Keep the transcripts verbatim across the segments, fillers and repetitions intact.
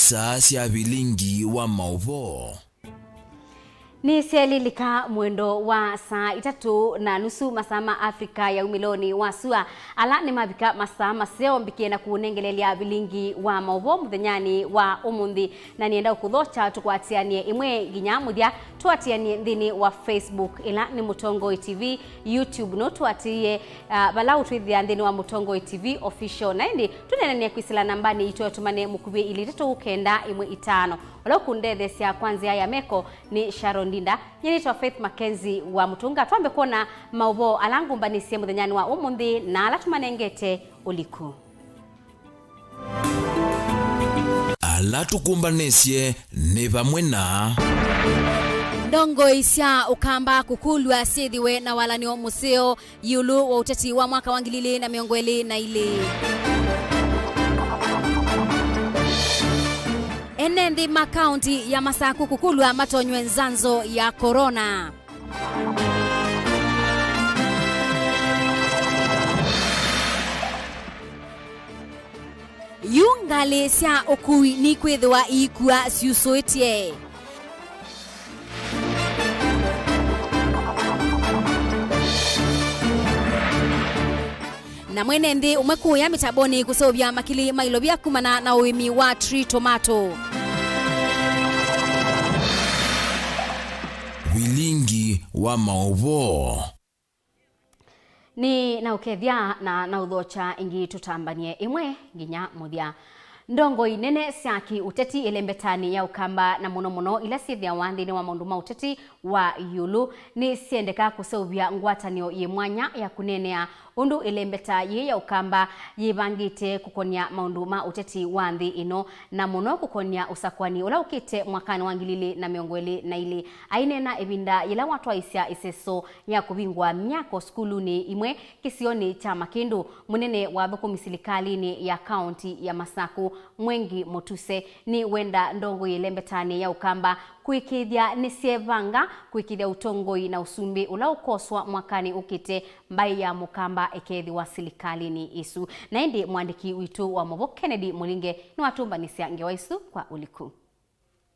Saa sya vilingi wa maũvoo. Nĩsyaĩlĩlĩka mwendo wa saa itatũ na nusu, masaa ma Africa ya umĩlonĩ wa sua, ala nĩmavika masaa maseo mbĩkĩe na kũnengelelya vilingi wa maũvoo mũthenyanĩ wa ũmũnthĩ. Na nĩenda ũkũthokya tũkwatĩanĩe ĩmwe nginya mũthya, tũatĩanĩe nthĩnĩ wa Facebook, ĩla nĩ Mũtongoi T V, YouTube no tũatĩĩe, ah, vala ũtwĩthĩa nthĩnĩ wa Mũtongoi T V Official. Na ĩndĩ tũneenanĩe kwĩsĩla nambanĩ itũ ya ũtũmane mũkuvĩ ilĩ itatũ kenda ĩmwe itano. Ũla ũkũndetheesya kwa nzĩa ya meko nĩ Sharon Ndinda. Nyie nĩtawa Faith Mackenzie wa Mũtũnga. Twambe kwona maũvoo ala ngũmbanĩsye mũthenyanĩ wa ũmũnthĩ na ala tũmanengete ũliku. Ala tũkũmbanĩsye nĩ vamwe na. Ndongoi sya Ũkamba kũkũlw'a syĩthĩwe na walany'o mũseo ĩũlũ wa ũteti wa mwaka wa ngili ilĩ na mĩongo ĩlĩ na ilĩ. Ene nthĩ ma kaunti ya Masakũ kũkũlw'a matonywe nzanzo ya korona. Yu ngalĩ sya ũkui nikwĩthĩwa iikua syusũĩtye. Na mwene nthĩ ũmwe kũya mĩtambonĩ kũseũvya makili ma ilovia kumana na ũĩmi wa tree tomato. Vilingi wa maũvoo. Nĩ na ũkethya na, na ũthokya ĩngĩ tũtambany'e ĩmwe nginya mũthya. Ndongoi nene sya kĩ-ũteti ĩlembetanĩ ya Ũkamba, na mũno mũno ila syĩthĩawa nthĩnĩ wa maũndũ ma ũteti wa ĩũlũ, nĩsyendeka kũseũvya ngwatanĩo yĩ mwanya ya kũneenea ũndũ ĩlembeta yĩĩ ya Ũkamba yĩvangĩte kũkonya maũndũ ma ũteti wa nthĩ ĩno, na mũno kũkonya ũsakũani ũla ũkĩte mwakanĩ wa ngili ilĩ na mĩongo ĩlĩ na ilĩ. Aineena ĩvinda yĩla watwaĩsya ĩseso ya kũvingũa myako sukulunĩ imwe kĩsionĩ kya Makĩndũ, mũnene wa athũkũmi silikalĩnĩ ya kaunti ya Masakũ, Mwengi Mutuse, nĩwenda ndongoi ĩlembetanĩ ya Ũkamba kũĩkĩĩthya nĩsyevanga kũĩkĩĩthya ũtongoi na ũsumbĩ ũla ũkoswa mwakanĩ ũkĩte, mbaĩ ya Mũkamba ĩkeethĩwa silikalĩnĩ ĩsu. Na ĩndĩ mũandĩki witũ wa maũvoo Kennedy Mũlinge nĩwatũmbanĩsya ngewa ĩsu kwa ũliku.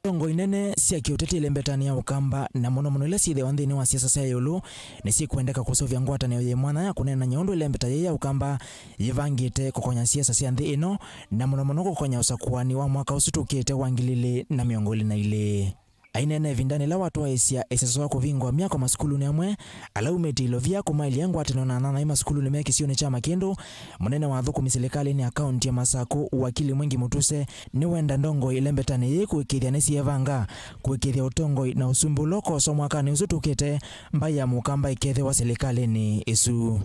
Ndongoi nene sya kĩũteti ĩlembetanĩ ya Ũkamba, na mũno mũno ila syĩthĩawa nthĩnĩ wa siasa sya ĩũlũ, nĩsyĩkwendeka kũseũvya ngwatanĩo yĩ mwanya ya kũneenany'a ũndũ ĩlembeta yĩĩ ya Ũkamba yĩvangĩte kũkonya siasa sya nthĩ ĩno, na mũno mũno kũkonya ũsakũani wa mwaka ũsu tũkĩte wa ngili ilĩ na mĩongo ĩlĩ na ilĩ. Aineena ĩvindanĩ yĩla watwaĩsya ĩseso wa kũvingũa myako masukulunĩ amwe, ala umĩtye ilovia kũmaĩlya ngwatanĩo na anyanyae masukulunĩ me kĩsionĩ kya Makĩndũ, mũnene wa athũkũmi silikalĩnĩ ya kaunti ya Masakũ, wakili Mwengi Mutuse, nĩwenda ndongoi ĩlembetanĩ yĩĩ kũĩkĩĩthya nĩsyĩevanga kũĩkĩĩthya ũtongoi na ũsumbĩ ũla ũkoswa mwakanĩ ũsu tũkĩte, mbaĩ ya Mũkamba ĩkethĩwa silikalĩnĩ ĩsu.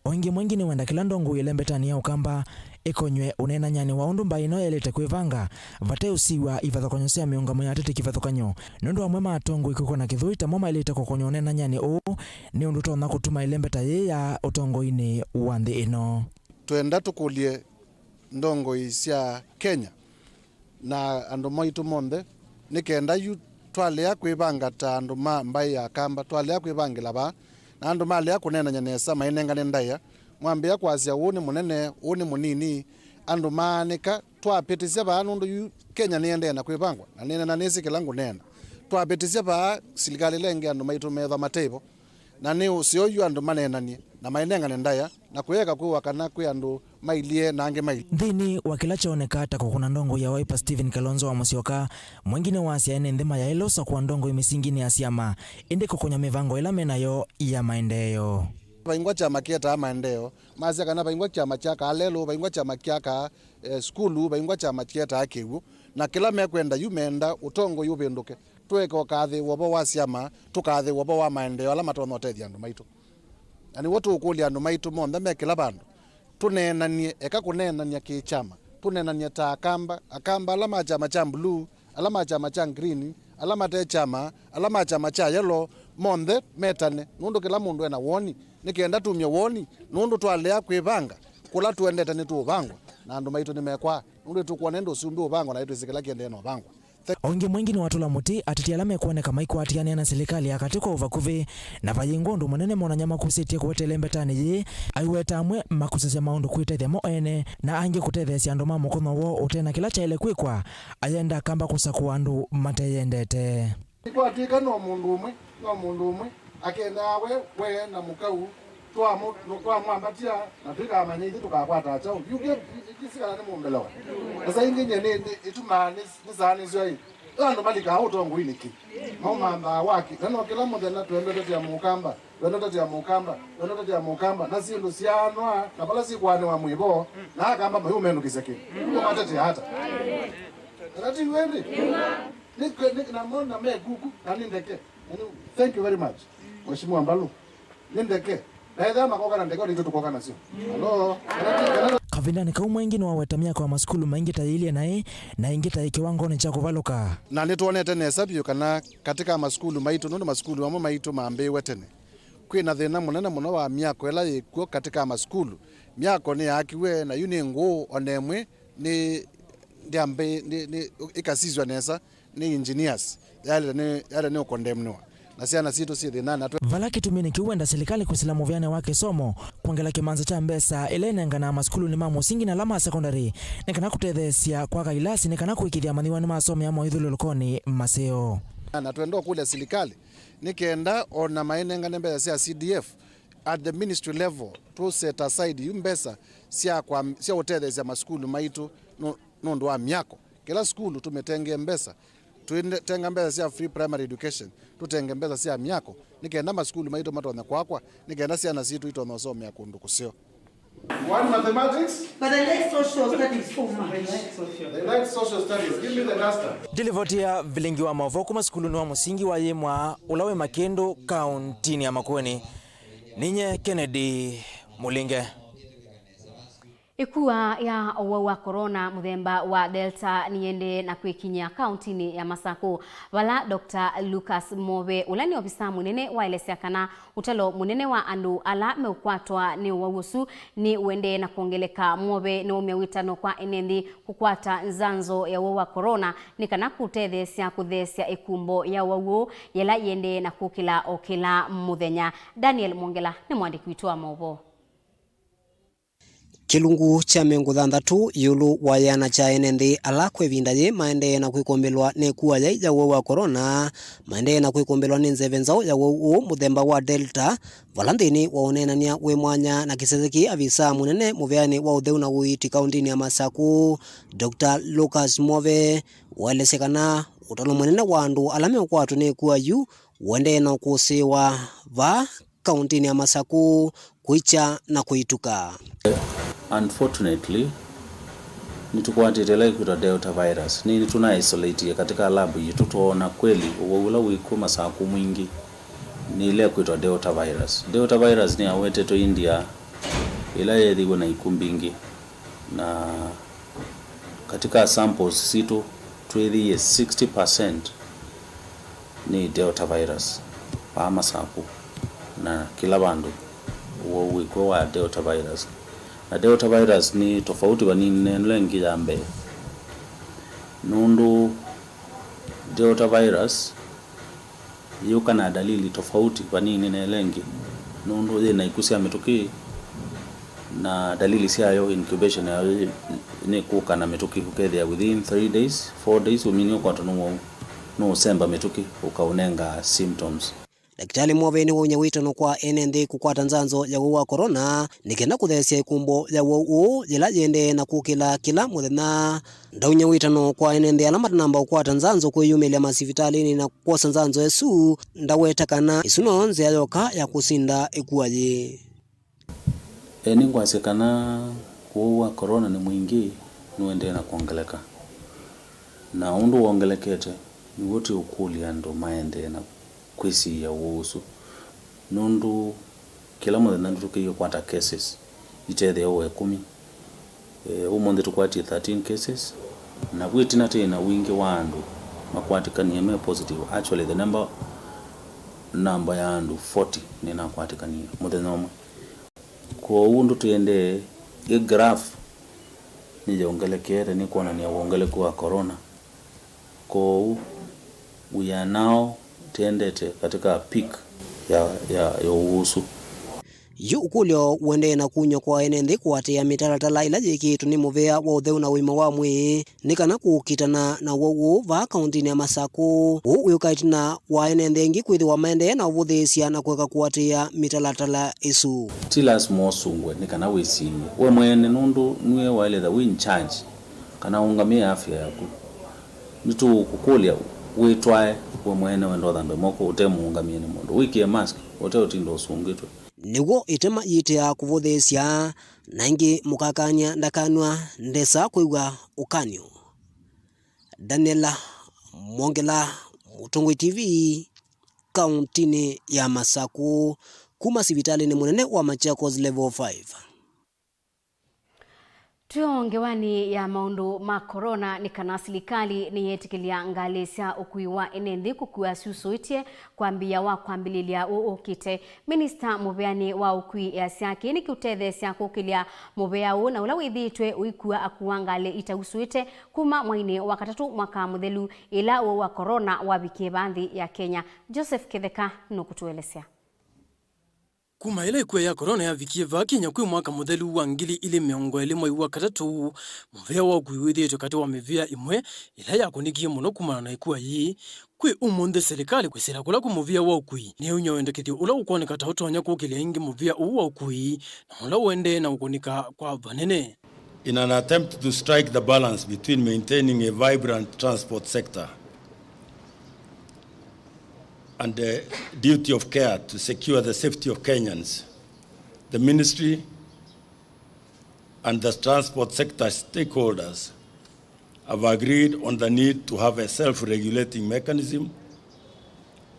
O ĩngĩ, Mwengi nĩwenda kĩla ndongoi ĩlembetanĩ ya Ũkamba ĩkonywe ũneenany'anĩ wa ũndũ mbaĩ ĩno yaĩlĩte kwĩvanga, vate ũsiw'a ivathũkany'o sya mĩũngamo ya ateti kĩvathũkany'o, nũndũ amwe ma atongoi kwĩkw'a na kĩthũi tamo maĩlĩte kũkonywa ũneenany'anĩ ũũ, nĩ ũndũ ũtonya kũtuma ĩlembeta yĩĩ ya ũtongoinĩ wa nthĩ ĩno. Twenda tũkũlye ndongoi sya Kenya na andũ maitũ monthe, nĩ kenda yu twalea kwĩvanga ta andũ ma mbaĩ ya Kamba, twalea kwĩvangĩla vaa, na andũ malea kũneenany'a nesa, mainengane ndaĩa, mwambĩĩa kwasya, "Ũũ nĩ mũnene, ũũ nĩ mũnini," andũ maanĩka, twapĩtĩsya vaa, nũndũ yu Kenya nĩendee na kwĩvangwa, na nĩneena nĩsĩ kĩla ngũneena. Twapĩtĩsya vaa, silikalĩ ĩla ĩngĩ andũ maitũ methwa mate vo. Na nĩ ũseo yu andũ maneenanie, na mainengane ndaĩa, na kũyeka kwĩw'a kana kwĩ andũ mailyĩ na angĩ mailyĩ. Nthĩnĩ wa kĩla kyooneka ta kũkũna ndongoi ya Wiper Stephen Kalonzo wa Musyoka, Mwengi nĩwasya ene nthĩ mayaĩle ũsakũa ndongoi mĩsinginĩ ya syama, ĩndĩ kũkonya mĩvango ĩla menayo ya maendeeo. Vaingwa kyama kĩetaa maendeeo, masya kana vaingwa kyama kyakaa lelũ, vaingwa kyama kyakaa, eh, sukulu, vaingwa kyama kyetaa kĩw'ũ, na kĩla mekwenda yu meenda ũtongoi ũvĩndũke. Tũeka ũkathĩĩwa vo wa syama, tũkathĩĩwa vo wa maendeeo ala matonya ũtethya andũ maitũ. Na nĩw'o tũũkũlya andũ maitũ monthe me kĩla vandũ, tũneenanie, eka kũneenany'a kĩ-kyama, tũneenanie ta Akamba, Akamba ala ma kyama kya blue, ala ma kyama kya green, ala mate kyama, ala ma kyama kya yellow, monthe metane, nũndũ kĩla mũndũ ena woni, nĩ kenda tumye woni, nũndũ twalea kwĩvanga, kũla tũendete nĩtũũvangwa, na andũ maitũ nĩmekwaa, nũndũ nĩtũkwona ĩndĩ ũsumbĩ ũvangwa, na nĩtwĩsĩ kĩla kĩendee na ũvangwa. O ĩngĩ, Mwengi nĩwatũla mũtĩ ateti ala mekwoneka maikwatĩanĩa na silikalĩ ya katĩ kwa ũvakuvĩ, na vayĩngwa ũndũ mũnene monany'a makusĩtye kũweteele mbetanĩ yĩĩ, aiweta amwe makusasya maũndũ kwĩtethya mo ene, na angĩ kũtetheesya andũ ma mũkono woo ũte na kĩla kyaĩle kwĩkwa, ayenda akamba kũsakũa andũ mateyendete. Nĩkwatw'ĩka no mũndũ ũmwe, no mũndũ ũmwe akeendaa we, we na mũkau, twamu-, twamwambatya na twĩkamanya ithyĩ tũkakwata kyaũ. Yu kĩ, kĩ, kĩsikala nĩ mũmbelewa. Esa ingĩ nye nĩ, nĩ ĩtumaa nĩ, nĩsaanĩsw'a ĩ. Ĩ andũ malikaa ũtongoinĩ kĩ? Maumanthaa waki. Na no kĩla mũthenya twendete tĩa mũkamba, twendete tĩa mũkamba, twendete tĩa mũkamba. Na syĩndũ syaanwa, na vala sikũanĩwa mwĩvo, na akamba mayũmenũkĩsya kĩ? Ũmatetea ata? Kana ti w'o ĩndĩ? Nĩ, nĩ, na mona me kuku, na nĩ ndeke. Na nĩ, thank you very much, Mheshimiwa Mbalu. Nĩ ndeke. Na ethĩa makoka na ndeke, nitũ tũkoka nasyo. Hello? Kavindanĩ kau, Mwengi nĩwaweta myako ya masukulu maingĩ ta yĩilye naĩ, na ĩngĩ ta yĩ kĩwangonĩ kya kũvalũka. Na nĩtwonete nesa vyũ kana katĩ ka masukulu maitũ, nũndũ masukulu amwe maitũ mambĩĩwe tene, kwĩ na thĩna mũnene mũno wa myako ĩla yĩ kw'o katĩ ka masukulu. Myako nĩyaakiwe, na yu nĩ ngũũ, o na ĩmwe nĩ, ndĩambĩ-, nĩ, nĩ, ĩkasisw'a nesa nĩ engineers, yaĩlĩte nĩ, yaĩlĩte nĩ ũkondemniwa, na syana sitũ syĩ thĩnanĩ. Atwe- Vala kĩtuminĩ kĩu wenda silikalĩ kwĩsĩla mũvĩanĩ wa kĩsomo, kwongela kĩmanza kya mbesa ĩla ĩnenganaa masukulunĩ ma mũsingi na ala ma sekondalĩ, nĩ kana kũtetheesya kwaka ilasi, nĩ kana kũĩkĩĩthya amanyĩw'a nĩmasomea moyũthũlũlũkonĩ maseo. Na twenda ũkũlya silikalĩ nĩ kenda o na mainengane mbesa sya C D F at the ministry level, tũ set aside yu mbesa sya kwa, sya ũtetheesya masukulu maitũ nũ-, nũndũ wa myako. Kĩla sukulu tũmĩtengee mbesa, tũtenga mbesa sya free primary education, tũtenge mbesa sya myako, nĩ kenda masukulu maitũ matonya kwakwa, nĩ kenda syana sitũ itonya ũsomea kũndũ kũseo. One mathematics. But I like social studies so much. They like social studies. Give me the duster. Ndilivoti ya vilingi wa maũvoo kuma sukulunĩ wa mũsingi wa Yĩmwa, ũla wĩ Makĩndũ, kauntinĩ ya Makueni. Ninye Kennedy Mũlinge. Ĩkua ya ũwau wa corona mũthemba wa Delta nĩyĩendee na kwĩkinyĩa kauntinĩ ya Masakũ, vala Doctor Lucas Move, ũla nĩ ovisaa mũnene, waelesya kana ũtalo mũnene wa andũ ala meũkwatwa nĩ ũwau ũsu nĩũendee na kwongeleka. Move nĩwaumya wĩtano kwa ene nthĩ kũkwata nzanzo ya ũwau wa corona nĩ kana kũtetheesya kũtheesya ĩkumbo ya ũwau ũũ yĩla yĩendee na kũkĩla o kĩla mũthenya. Daniel Mwongela nĩ mũandĩki witũ wa maũvoo. Kĩlungu kya mĩongo thanthatũ ĩũlũ wa ĩana kya ene nthĩ ala kwa ĩvinda yĩĩ maendee na kwĩkũmbĩlwa nĩ ĩkua yai ya ũwau wa corona, maendee na kwĩkũmbĩlwa nĩ nzeve nzaũ ya ũwau ũũ mũthemba wa Delta, vala nthĩnĩ wa ũneenany'a wĩ mwanya na kĩsese kĩĩ, avisaa mũnene mũvĩanĩ wa ũtheu na ũiiti kauntinĩ ya Masakũ, Doctor Lucas Move, waelesya kana ũtalo mũnene wa andũ ala meũkwatwa nĩ ĩkua yu ũendee na ũkũsĩĩwa vaa kauntinĩ ya Masakũ kwĩkya na kũituka. Unfortunately, nĩtũkwatĩte ĩla ĩkwĩtwa Delta virus. Nĩ, nĩtũna isolate katĩ ka lab yitũ, twoona kweli ũwau ũla wĩkw'o Masakũ mwingĩ nĩ ĩla ĩkwĩtwa Delta virus. Delta virus nĩyawetetwe India, ĩla yeethĩiwe na iku mbingĩ. Na katĩ ka samples sitũ, twĩthĩie sixty percent nĩ Delta virus vaa Masakũ na kĩla vandũ, ũwau wĩkw'o wa Delta virus. Na Delta virus nĩ tofauti vanini na ĩla ĩngĩ ya mbee, nũndũ Delta virus yĩũka na dalili tofauti vanini na ĩla ĩngĩ, nũndũ yĩ na iku sya mĩtũkĩ, na dalili syayo, incubation yayo, yĩ, nĩ kũka na mĩtũkĩ, ũkethĩa within three days, four days, ũmini ũkwatwa nĩ ũwau, nũũsemba mĩtũkĩ, ũkaũnenga symptoms. Ndakĩtalĩ Move nĩwaumya wĩtano kwa ene nthĩ kũkwata nzanzo ya ũwau wa corona, nĩ kenda kũtheesya ĩkumbo ya ũwau ũũ yĩla yĩendee na kũkĩla kĩla mũthenya. Ndaumya wĩtano kwa ene nthĩ ala matanamba kũkwata nzanzo kwĩyumĩlya masivitalĩnĩ na kwosa nzanzo ĩsu. Ndaweta kana ĩsu noyo nzĩa yoka ya kũsinda ĩkua yĩĩ. E, nĩngwasya kana ũwau wa corona nĩ mwingĩ, nũendee na kwongeleka. Na ũndũ wongelekete, nĩw'o twĩũkũlya andũ maendee na kwĩsiĩĩa ũwau ũsu, nũndũ kĩla mũthenya nĩtũkĩie kũkwata cases itethĩawa ĩkũmi. Eh, ũmũnthĩ tũkwatie thirteen cases, na vu ĩtina twĩ na wingĩ wa andũ makwatĩkanie me positive. Actually, the number, namba ya andũ forty nĩnakwatĩkanie mũthenya ũmwe. Kwoou ũndũ tũendee, ĩ graph nĩyongelekete, nĩkwonany'a wongeleku wa corona. Kwoou, we are now tendete katika peak ya, ya, ya ũwũsu. Yu ũkũlyo ũendee na kunywa kwa ene nthĩ kũatĩĩa mĩtalatala ĩla yĩkĩĩtwe nĩ mũvĩa wa ũtheu na ũima wa mwĩĩ nĩ kana kũkitana na w'o ũũ vaa kaũntĩnĩ ya Masakũ. Ũũ wĩũka ĩtina wa ene nthĩ aingĩ kwĩthĩwa maendee na ũvũthĩĩsya na kũeka kũatĩĩa mĩtalatala ĩsu. Ti lasima ũsungwe nĩ kana wĩsinyie we mwene, nũndũ nue waĩlĩtha wĩ in charge kana ũũngamĩe afya yaku. Nĩtũũkũkũlya wĩtwae we mwene wenda ũthambe moko ũte mũũngamĩe nĩ mũndũ, wĩkĩe mask ũte ũtinda ũsungĩtwe. Nĩw'o ĩtema yĩtĩaa kũvũthĩĩsya, na ĩngĩ mũkakany'a ndakanw'a ndesa kwĩw'a ũkany'o. Daniela Mwongela, Mũtongoi T V, kaũntĩnĩ ya Masakũ, kuma sivitalĩnĩ mũnene wa Machakos Level five. Twĩ o ngewanĩ ya maũndũ ma corona, nĩ kana silikalĩ nĩyetĩkĩlya ngalĩ sya ũkui wa ene nthĩ kũkua syusũĩtye kwambĩĩa wa kwambĩlĩlya ũũ ũkĩte. Minista mũveanĩ wa ũkui easya kĩĩ nĩkĩũtetheesya kũkĩlya mũvea ũũ na ũla wĩthĩĩtwe ũikua akua ngalĩ itausũĩte kuma mwainĩ wa katatũ mwaka mũthelu, ĩla ũũ wa corona wavikie vaa nthĩ ya Kenya. Joseph Kĩtheka nũkũtũelesya. Kuma ĩla ĩkua ya corona yavikie vaa Kenya kwĩ mwaka mũthelu wa ngili ilĩ mĩongo ĩlĩ mwei wa katatũ, mũvea wa ũkui wĩthĩĩtwe katĩ wa mĩvea ĩmwe ĩla yakũnĩkie mũno kumana na ĩkua yĩĩ. Kwĩ ũmũnthĩ, silikalĩ kwĩsĩla kũla kwĩ mũvea wa ũkui nĩyaumya wendekethyo ũla ũkwoneka ta ũtonya kũkĩlya ĩngĩ mũvea ũũ wa ũkui, na ũla ũendee na ũkũnĩka kwa vanene. In an attempt to strike the balance between maintaining a vibrant transport sector and the duty of care to secure the safety of Kenyans, the ministry and the transport sector stakeholders have agreed on the need to have a self-regulating mechanism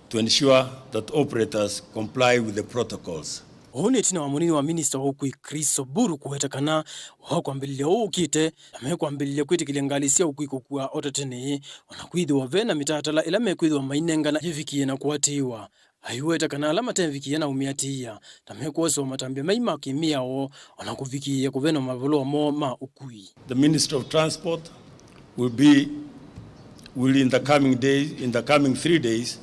to ensure that operators comply with the protocols. Ũũ nĩ ĩtina wa mũnini wa minista wa ũkui Chris Oburu kũweta kana wa kwambĩlĩlya ũũ ũkĩte, na mekwambĩlĩlya kwĩtĩkĩlya ngalĩ sya ũkui kũkua o ta tene, o na kwĩthĩwa ve na mĩtaatala ĩla mekwĩthĩwa mainengana yĩvikĩĩe na kũatĩĩwa. Aiweta kana ala matevikĩĩa na ũmĩatĩĩa na mekwoswa matambya mai ma kĩmĩao, o na kũvikĩĩa kũvenwa mavalũa moo ma ũkui. The Ministry of Transport will be, will in the coming days, in the coming three days,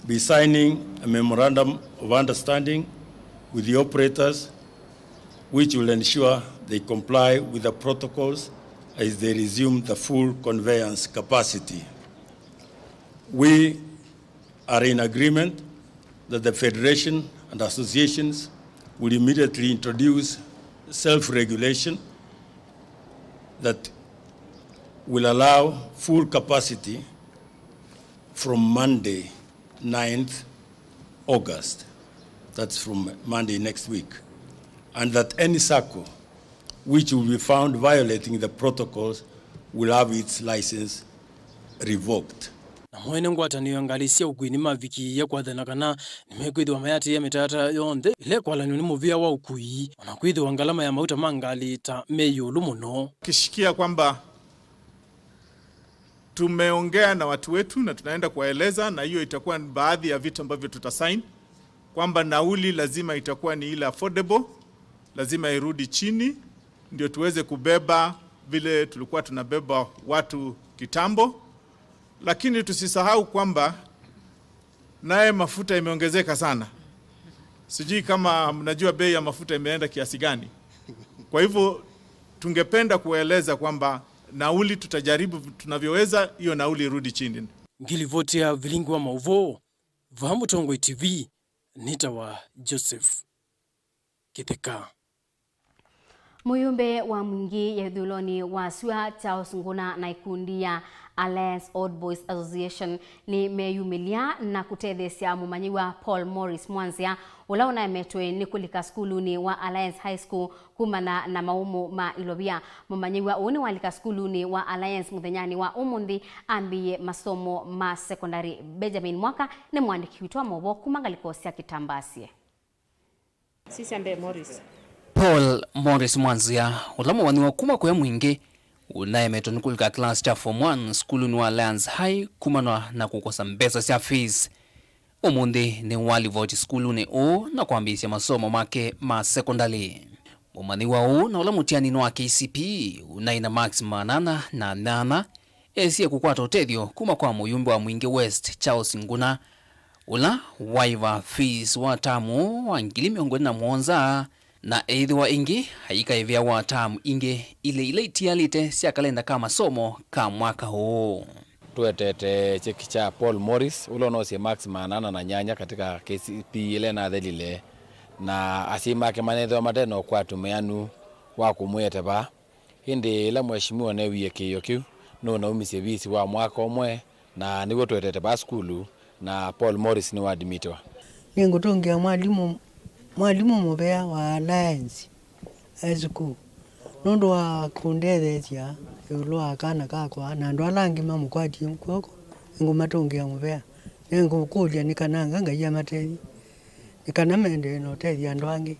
be signing a memorandum of understanding with the operators, which will ensure they comply with the protocols as they resume the full conveyance capacity. We are in agreement that the federation and associations will immediately introduce self-regulation that will allow full capacity from Monday, ninth August. That's from Monday next week. And that any sacco which will be found violating the protocols will have its license revoked. Namo ene ngwatanĩo ya ngalĩ sya ũkui nĩmavikĩĩe kwathana kana nĩmekwĩthĩwa mayatĩĩa mĩtaatala yonthe ĩla ĩkwalanw'a nĩ mũvĩa wa ũkui, o na kwĩthĩwa ngalama ya mauta ma ngalĩ ta me ĩũlũ mũno. Kishikia kwamba tumeongea na watu wetu na tunaenda kuwaeleza, na hiyo itakuwa baadhi ya vitu ambavyo tutasign, kwamba nauli lazima itakuwa ni ile affordable, lazima irudi chini, ndio tuweze kubeba vile tulikuwa tunabeba watu kitambo. Lakini tusisahau kwamba naye mafuta imeongezeka sana. Sijui kama mnajua bei ya mafuta imeenda kiasi gani. Kwa hivyo, tungependa kuwaeleza kwamba nauli tutajaribu tunavyoweza hiyo nauli irudi chini. Ngilivoti ya vilingi wa maũvoo, vaa Mũtongoi T V, nĩtawa Joseph Kĩtheka. Mũyũmbe wa Mwingĩ ya ĩthũĩlonĩ wa sua Charles Nguna na ikundi ya Alliance Old Boys Association nĩmeyumĩlya na kũtetheesya mũmanyĩw'a Paul Morris Mwanzĩa, ũla ũnaemetwe nĩ kũlika sukulunĩ wa Alliance High School kumana na maũmũ ma ilovia. Mũmanyĩw'a ũũ nĩwalika sukulunĩ wa Alliance mũthenyanĩ wa ũmũnthĩ, ambĩĩe masomo ma sekondalĩ. Benjamin Mwaka nĩ mũandĩki witũ wa maũvoo kuma ngalĩko sya Kĩtambasye. Sisya mbee Morris. Paul Morris Mwanzĩa, ũla mũmanyĩw'a kuma kũya Mwingĩ, ũnaemetwe nĩ kũlika class kya form one sukulunĩ wa Alliance High kumana na kũkosa mbesa sya fees. Ũmũnthĩ nĩwalivoti sukulunĩ ũũ na kwambĩĩsya masomo make ma sekondalĩ. Mũmanyĩw'a ũũ na ũla mũtiani nĩ wa K C P E ũnaĩ na marks maana ana na nyanya, esie kũkwata ũtethyo kuma kwa mũyumbe wa Mwingi West, Charles Nguna, ũla waiva fees wa tamu wa ngili mĩongo ĩlĩ na mũonza, na eĩthĩwa ĩngĩ aikaĩvĩa wa tamu ingĩ ilĩ ila itialĩte sya kalenda ka masomo ka mwaka ũũ. Tũetete kyeki kya Paul Morris, ũla ũnosie marks maana ana na nyanya katika K C P E ĩla ĩnathelile, na asyai make maneethĩwa mate na ũkwati mwĩanu wa kũmũete vaa. Ĩndĩ ĩla Mheshimiwa neewie kĩĩo kĩu, nũnaumisye visi wa mwaka ũmwe, na nĩw'o tũetete vaa sukulu, na Paul Morris nĩwaadmitiwa. Nĩngũtũngĩa mwalimũ, mwalimũ mũvea wa Alliance High School nũndũ wa kũndetheesya ĩũlũ wa kana kakwa, na andũ ala angĩ mamũkwatie kw'oko, nĩngũmatũngĩa mũvea. Nĩngũkũlya nĩ kana anga Ngai amatethye, nĩ kana maendee na ũtethya andũ angĩ.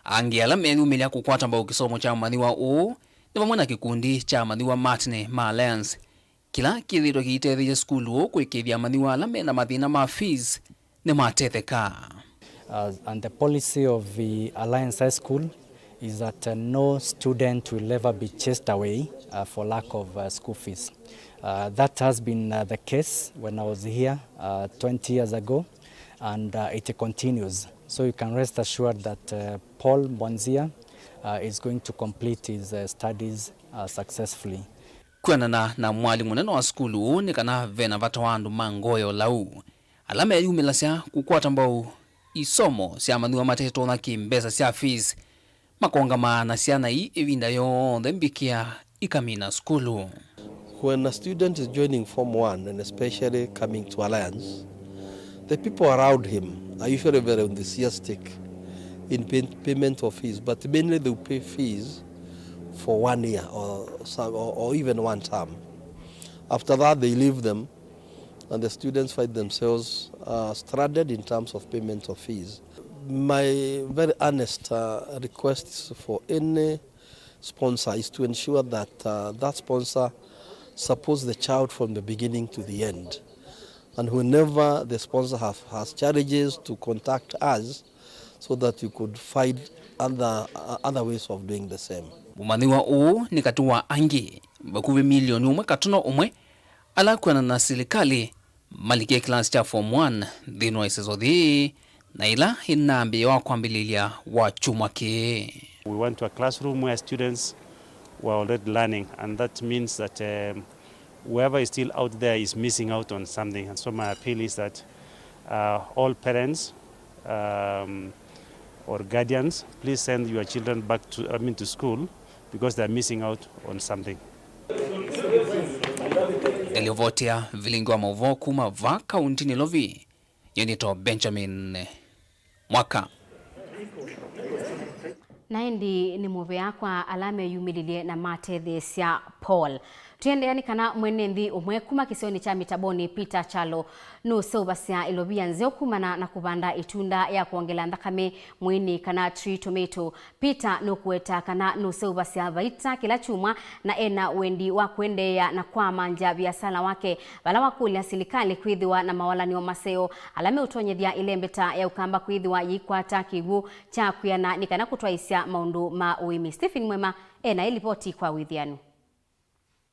Angĩ ala meyumĩlya kũkwata mbau kĩsomo kya amanyĩw'a ũũ nĩ vamwe na kĩkundi kya amanyĩw'a ma tene ma Alliance, kĩla kĩthĩĩtwe kĩitetheesya sukulu ũũ kũĩkĩĩthya amanyĩw'a ala me na mathĩna ma fees nĩmatetheka. Uh, and the policy of the Alliance High School is that, uh, no student will ever be chased away, uh, for lack of, uh, school fees. Uh, that has been, uh, the case when I was here, uh, twenty years ago, and, uh, it continues. So you can rest assured that, uh, Paul Mwanzia, uh, is going to complete his, uh, studies, uh, successfully. Kwĩanana na mwalimũ mũnene wa sukulu ũũ, nĩ kana ve na vata wa andũ ma ngoo ya ũlau ala meyumĩlasya kũkwata mbau isomo sya amanyĩw'a matetonya kĩ-mbesa sya fees, makongamaa na syana ii ĩvinda yonthe mbikĩa ikamina sukulu. When a student is joining Form one, and especially coming to Alliance, the people around him are usually very enthusiastic in pay-, payment of fees, but mainly they will pay fees for one year or some, or, or even one term. After that, they leave them, and the students find themselves, uh, stranded in terms of payment of fees. My very earnest, uh, request is for any sponsor is to ensure that, uh, that sponsor supports the child from the beginning to the end. And whenever the sponsor have, has challenges, to contact us so that you could find other, uh, other ways of doing the same. Mũmanyĩw'a ũũ nĩ katĩ wa angĩ vakuvĩ milioni ũmwe katono ũmwe ala kwĩanana na silikalĩ malikie kĩlasi kya Form one nthĩnĩ wa ĩseso yĩĩ, na ĩla ĩnambĩĩawa kwambĩlĩlya wa kyumwa kĩĩ. We went to a classroom where students were already learning, and that means that, um, whoever is still out there is missing out on something. And so my appeal is that, uh, all parents, um, or guardians, please send your children back to, I mean, to school, because they are missing out on something. Ngalivoti ya vilingi wa mauvoo kuma va kaunti Nairobi, nyie nĩtawa Benjamin Mwaka. Na ĩndĩ nĩ mũvea kwa ala meyumĩlilye na matetheesya Paul. Tũiendeea nĩ kana mwene nthĩ ũmwe kuma kĩsionĩ kya Mitaboni, Peter Kyalo, nũseũvasya ĩlovia nzeo kumana na kũvanda ĩtunda ya kwongela nthakame mwĩĩnĩ kana tree tomato. Peter nũkũweta kana nũseũvasya vaita kĩla kyumwa na ena wendi wa kũendeea na kwamangya viasala wake, vala wakũlya silikalĩ kwĩthĩwa na mawalany'o maseo ala meũtonyethya ĩlembeta ya Ũkamba kwĩthĩwa yĩikwata kĩw'ũ kya kwĩana nĩ kana kũtwaĩĩsya maũndũ ma ũĩmi. Stephen Mwema ena ĩlivoti kwa wĩthĩanu.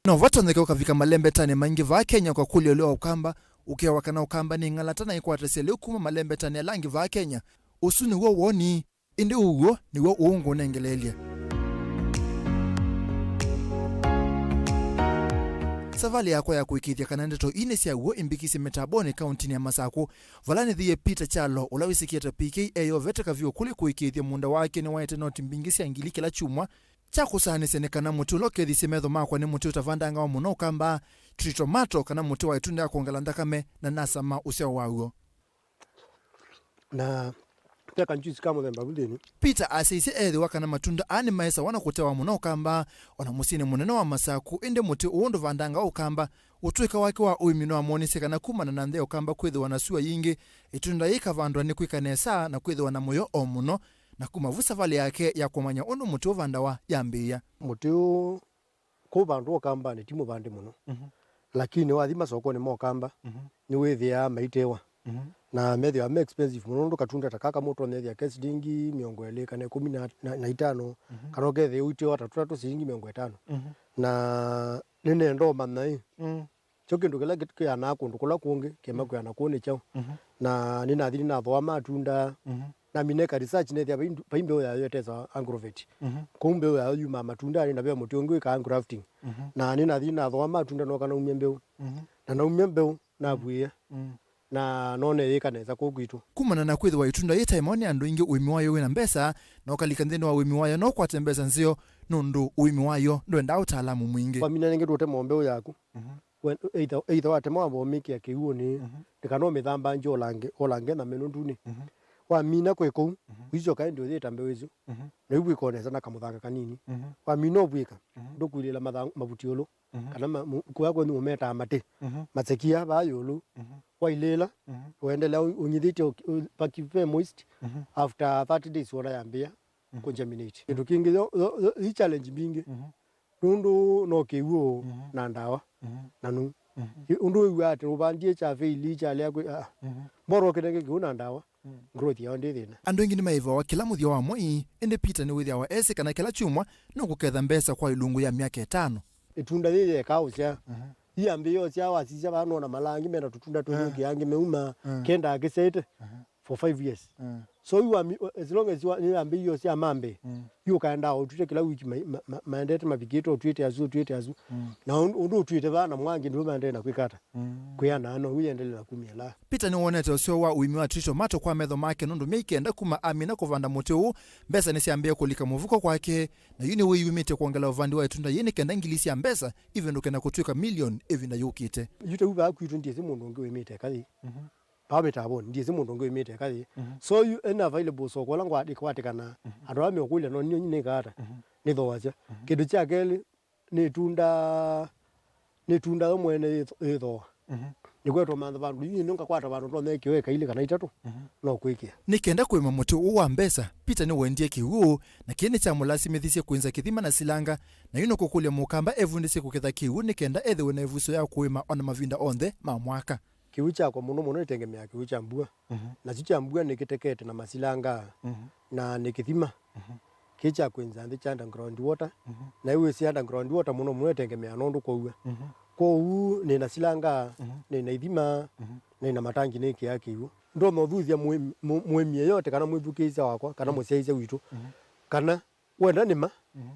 No vatonyeke ũkavika malembetanĩ maingĩ vaa Kenya kwa kũlya ũlĩ wa Ũkamba, ũkewa kana Ũkamba nĩ ng'alata na ĩkwatasya lĩu kuma malembetanĩ ala angĩ vaa Kenya. Ũsu nĩw'o woni, ĩndĩ ũw'o nĩw'o ũũ ngũnengeleelya. Savalĩ yakwa ya kũĩkĩĩthya kana ndeto ii nĩ sya w'o ĩmbikisye Mitaboni kauntinĩ ya Masakũ, vala nĩthĩie Peter Kyalo, ũla wĩsĩkĩe ta P K, eyovete kavyũ kũlĩ kũĩkĩĩthya mũũnda wake nĩwaete noti mbingĩ sya ngili kĩla kyumwa. Kya kũsaanĩsya nĩ kana mũtĩ ũla ũkethisye metho makwa nĩ mũtĩ ũtavandangawa mũno Ũkamba, tree tomato, kana mũtĩ wa ĩtunda ya kwongela nthakame, na nasama ũsyao waw'o. Na ve kanjuici ka mũthemba vu nthĩnĩ. Peter asyaisye ethĩwa kana matunda aa nĩmaesawa na kũtewa mũno Ũkamba, o na mũsyĩnĩ mũnene wa Masakũ, ĩndĩ mũtĩ ũũ ndũvandangawa Ũkamba. Ũtũĩka wake wa ũĩmi nĩwamwonisye kana kumana na nthĩ ya Ũkamba kwĩthĩwa na sua yingĩ, ĩtunda yĩkavandwa nĩkwĩka nesa na kwĩthĩwa na mũyo o mũno, na kuma vu savalĩ yake ya kũmanya ũndũ mũtĩ ũvandawa yambĩĩa. Mũtĩ ũũ kũvandwa Ũkambanĩ ti mũvande mũno, mhm, lakini wathi masokonĩ ma Ũkamba, mhm, nĩwĩthĩaa maitewa. Mhm. Na methĩwa me expensive mũno, nũndũ katunda ta kaka mũndũ ũtonyethĩa ke silingi mĩongo ĩlĩ kana ĩkũmi na, na, na itano, mhm, kana ũkethĩa ũitewa ta tũtatũ silingi mĩongo ĩtano. Mhm. Na nĩnenda ũmanya ĩ, mm, kyo kĩndũ kĩla kĩ-, kĩanaa kũndũ kũla kũngĩ, kĩema, mm, kwĩana kũu nĩ kyaũ. Mhm. Na nĩnathi nĩnathooa matunda. Mhm. Namina eka research nethĩa vai ndu-, vai mbeũ yayo ĩtesawa agrovet. Mhm. Kũu mbeũ yayo yumaa matundanĩ na ve mũtĩ ũngĩ wĩkaa grafting. Mhm. Na nĩnathi nĩnathooa matunda nooka naumya mbeũ. Mhm. Na naumya mbeũ, navw'ĩe. Mm. Na none yĩka nesa kũu kwitũ. Kumana na kwĩthĩwa ĩtunda yĩ ta ĩmwe nĩ andũ aingĩ, ũĩmi wayo wĩna mbesa, na ũkalika nthĩnĩ wa ũĩmi wayo no ũkwate mbesa nzeo, nũndũ ũĩmi wayo ndwendaa ũtaalamu mwingĩ. Wamina nĩngĩ ndũtema mbeũ yaku. Mhm. We-, either, either watema wamba ũmĩkĩa kĩw'ũnĩ, mhm, nĩ kana ũmĩthambangie ũlange, ũlange na menũ ndunĩ. Mhm. Wamina kwĩ kũu, mhm, ũicoka ĩndĩ ũyĩta mbeũ ĩsu. Mhm. Na ĩu wĩkonesa na kamũthanga kanini. Mhm. Wamina ũvw'ĩka, mhm, ndũkuilĩla matha-, mavuti ũlũ. Mhm. Kana ma-, mu-, kũya kwenyu mũmetaa matĩ. Mhm. Masekia vaa ĩũlũ. Mhm. Wailĩla, mhm, ũendelea ũ-, ũnyithĩtye ũ-, ũ-, paki ve moist. Mhm. After thirty days wona yambĩĩa, mhm, kũgerminate. Kĩndũ kĩngĩ, yo, yo, yo, i challenge mbingĩ. Mhm. Nũndũ no kĩw'ũ, mhm, na ndawa, mhm, na nũu. Mhm. Ĩ, ũndũ wĩw'aa atĩ ũvandie kya fail, kyalea kwĩ, ah, mhm, mbora ũkĩnenge kĩw'ũ na ndawa, mm, growth yao ndĩ thĩna. Andũ aingĩ nĩmaĩvawa kĩla mũthya wa mwei, ĩndĩ Peter nĩwĩthĩawa esĩ kana kĩla kyumwa nũkũketha mbesa kwa ĩlungu ya myaka ĩtano. Ĩtunda yĩĩ yekaa ũsyaa. Mhm. Yĩambĩĩa ũsyaa, wasisya vaa nona malangi mena tũtunda tũnyũkĩange meuma, mm, kendaa kĩsyaĩte, mhm, for five years. Mm. So yu wami-, as long as wa-, nĩyambĩĩie ũsyaa mambe, mm, yu ũkaendaa ũtwĩte kĩla wiki ma-, ma-, ma-, maendete mavikĩte ũtwĩte asu, ũtwĩte asu. Mm. Na ũndũ, ũndũ ũtwĩte vaa na mwangi ndio maendee na kwĩka ata? Mm. Kwĩanaa, no ũyendelee na kumya la. Peter nĩwonete ũseo wa ũĩmi wa tree tomato kwa metho make nũndũ myei kenda kuma amina kũvanda mũtĩ ũũ, mbesa nĩsyambĩĩe kũlika mũvuko kwake, na yu nĩwĩyumĩtye kwongela ũvandi wa ĩtunda yĩĩ nĩ kenda ngili sya mbesa ivĩndũke na kũtw'ĩka milioni ĩvinda yũkĩte. Yu ta yu vaa kwitũ ndyĩsĩ mũndũ ũngĩ wĩmĩte eka yĩĩ. Mhm. Vaa mĩtavonĩ, ndyĩsĩ mũndũ ũngĩ wĩmĩte eka yĩĩ. Mhm. So yu ena available soko ũla ngwa-, ĩkwatĩkana, mhm, andũ ala meũkũlya no ninyie nĩkaa ata? Mhm. Nĩthooasya. Mhm. Kĩndũ kya kelĩ, nĩ ĩtunda, nĩ ĩtunda yo mwene yĩtho-, yĩthooa. Mhm. Nĩkwetwa mantha vandũ, yu nĩngakwata vandũ ndonya ĩkĩo eka ilĩ kana itatũ, mhm, no kwĩkĩa. Nĩ kenda kũĩma mũtĩ ũũ wa mbesa, Peter nĩwendie kĩw'ũ, na kĩĩ nĩkyamũlasimĩthisye kwĩnza kĩthima na silanga, na yu nũkũkũlya mũkamba evundĩsye kũketha kĩw'ũ nĩ kenda ethĩwe na ĩvuso ya kũĩma ona mavinda onthe ma mwaka. Kĩw'ũ kyakwa mũno mũno nĩtengemeaa kĩw'ũ kya mbua. Mhm. Nakyo kya mbua nĩkĩtekete na masilanga, mhm, na nĩ kĩthima. Mhm. Kĩ kya kwĩnza nthĩ kya underground water. Mhm. Na ĩwĩsĩ underground water mũno mũno ĩtengemeaa nũndũ kwaua. Mhm. Kwoou nĩ na silanga, mhm, nĩ na ithima, mhm, nĩ na matangi nĩkĩaa kĩw'ũ. Ndonya ũthuthya mũĩmi, mũ-, mũĩmi yeyote kana mwĩthukĩĩsya wakwa, kana, mhm, mũsyaĩĩsya witũ, mhm, kana wenda nĩma, mhm,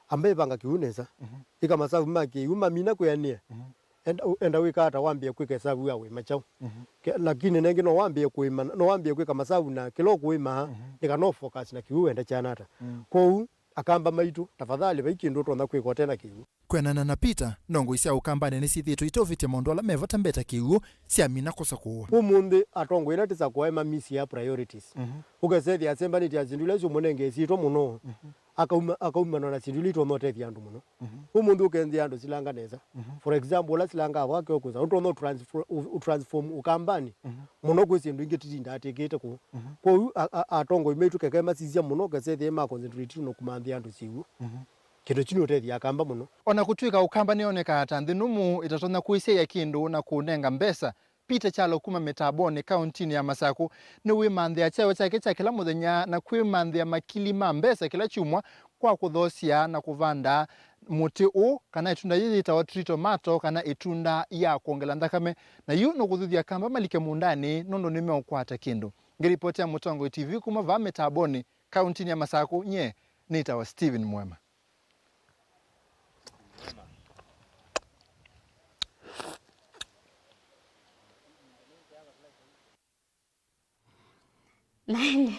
amba ĩvanga kĩw'ũ nesa. Mhm. Ĩka masavu ma kĩw'ũ, mamina kwĩanĩa. Mhm. Enda, enda wĩka ata wambĩe kwĩka ĩsavu ya wĩma kyaũ. Mhm. Ke-, lakini nengĩ no wambĩe kũĩma, no wambĩe kwĩka masavu na kĩla ũkũĩmaa, mhm, nĩ kana ũ focus na kĩw'ũ wenda kyana ata. Mm. Kwoou, akamba maitũ, tafadhali vai kĩndũ ũtonya kwĩka ũte na kĩw'ũ. Kwĩanana na Peter, ndongoi sya Ũkambanĩ nĩsyĩthĩĩtwe iteũvĩtya maũndũ ala me vata mbee ta kĩw'ũ, syamina kũsakũwa. Ũmũnthĩ, atongoi ĩla tĩsakũae mamisye priorities. Mhm. Ũkesethĩa asembanĩtye na syĩndũ ila syũmũnenge ĩsyĩtwa mũno, mhm, akauma, akaumanwa na syĩndũ ila itonya ũtethya andũ mũno. Mhm. Ũmũnthĩ ũkenzĩa andũ silanga nesa. Mhm. For example, ũla silanga akwake ũkũsa, ũtonya ũtransfo-, ũ-, ũtransform Ũkambanĩ, mhm, mũno kwĩ syĩndũ ingĩ titindaa tĩkĩte kũu. Mhm. Kwoou a-, a-, atongoi maitũ keke masisya mũno, kesethĩa ma concentrate na kũmanthĩa andũ syĩw'ũ. Mhm. Kĩndũ kyu nĩũtethya Akamba mũno. O na kũtw'ĩka Ũkamba nĩyonekaa ta nthĩ nũmũ ĩtatonya kũĩsyaĩa kĩndũ na kũũnenga mbesa, Peter Kyalo kuma Mĩtambonĩ, kaũntinĩ ya Masakũ, nĩwĩmanthĩa kyaũ kyake kya kĩla mũthenya na kwĩmanthĩa makili ma mbesa kĩla kyumwa kwa kũthoosya na kũvanda mũtĩ ũũ, kana ĩtunda yĩĩ yĩtawa tree tomato, kana ĩtunda ya kwongela nthakame. Na yu nũkũthuthya Akamba malike mũũndanĩ nũndũ nĩmeũkwata kĩndũ. Ngĩripotĩa Mũtongoi T V kuma vaa Mĩtambonĩ, kaũntinĩ ya Masakũ, nyie nĩtawa Stephen Mwema. Na ĩndĩ,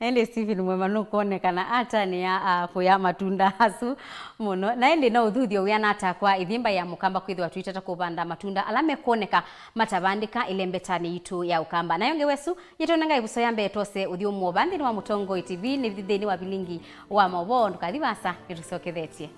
na ĩndĩ Stephen Mwema nũkwonekana atanĩa, ah, kũya matunda asu mũno. Na ĩndĩ no ũthuthyo wĩana ata kwa ĩthimba ya Mũkamba kwĩthĩwa tũitata kũvanda matunda ala mekwoneka matavandĩka ĩlembetanĩ yitũ ya Ũkamba? Nayo ngewa ĩsu yĩtũnenga ĩvuso ya mbee twose ũthyũmũo vaa nthĩnĩ wa Mũtongoi T V, nĩ nthĩnĩ wa vilingi wa maũvoo. Ndũkathi vaasa, nĩtũsyokethetye.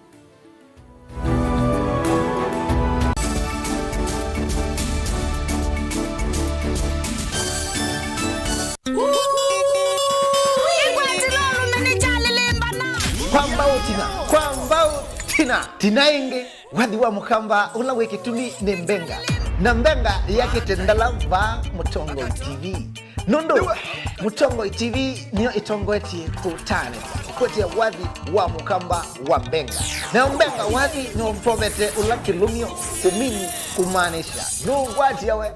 Kwa mbau tina, kwa mbau tina, tina ĩngĩ, wathi wa Mũkamba ũla wĩ kĩtumi nĩ mbenga. Na Mbenga yakĩte ndala vaa Mũtongoi T V. Nũndũ Mũtongoi T V nĩyo ĩtongoetye kũtanĩthya kũkwetya wathi wa mũkamba wa Mbenga. Nayo Mbenga wathi nĩũmpovete ũla kĩlũmyo kũmini kũmaanisha nũũkwatya we.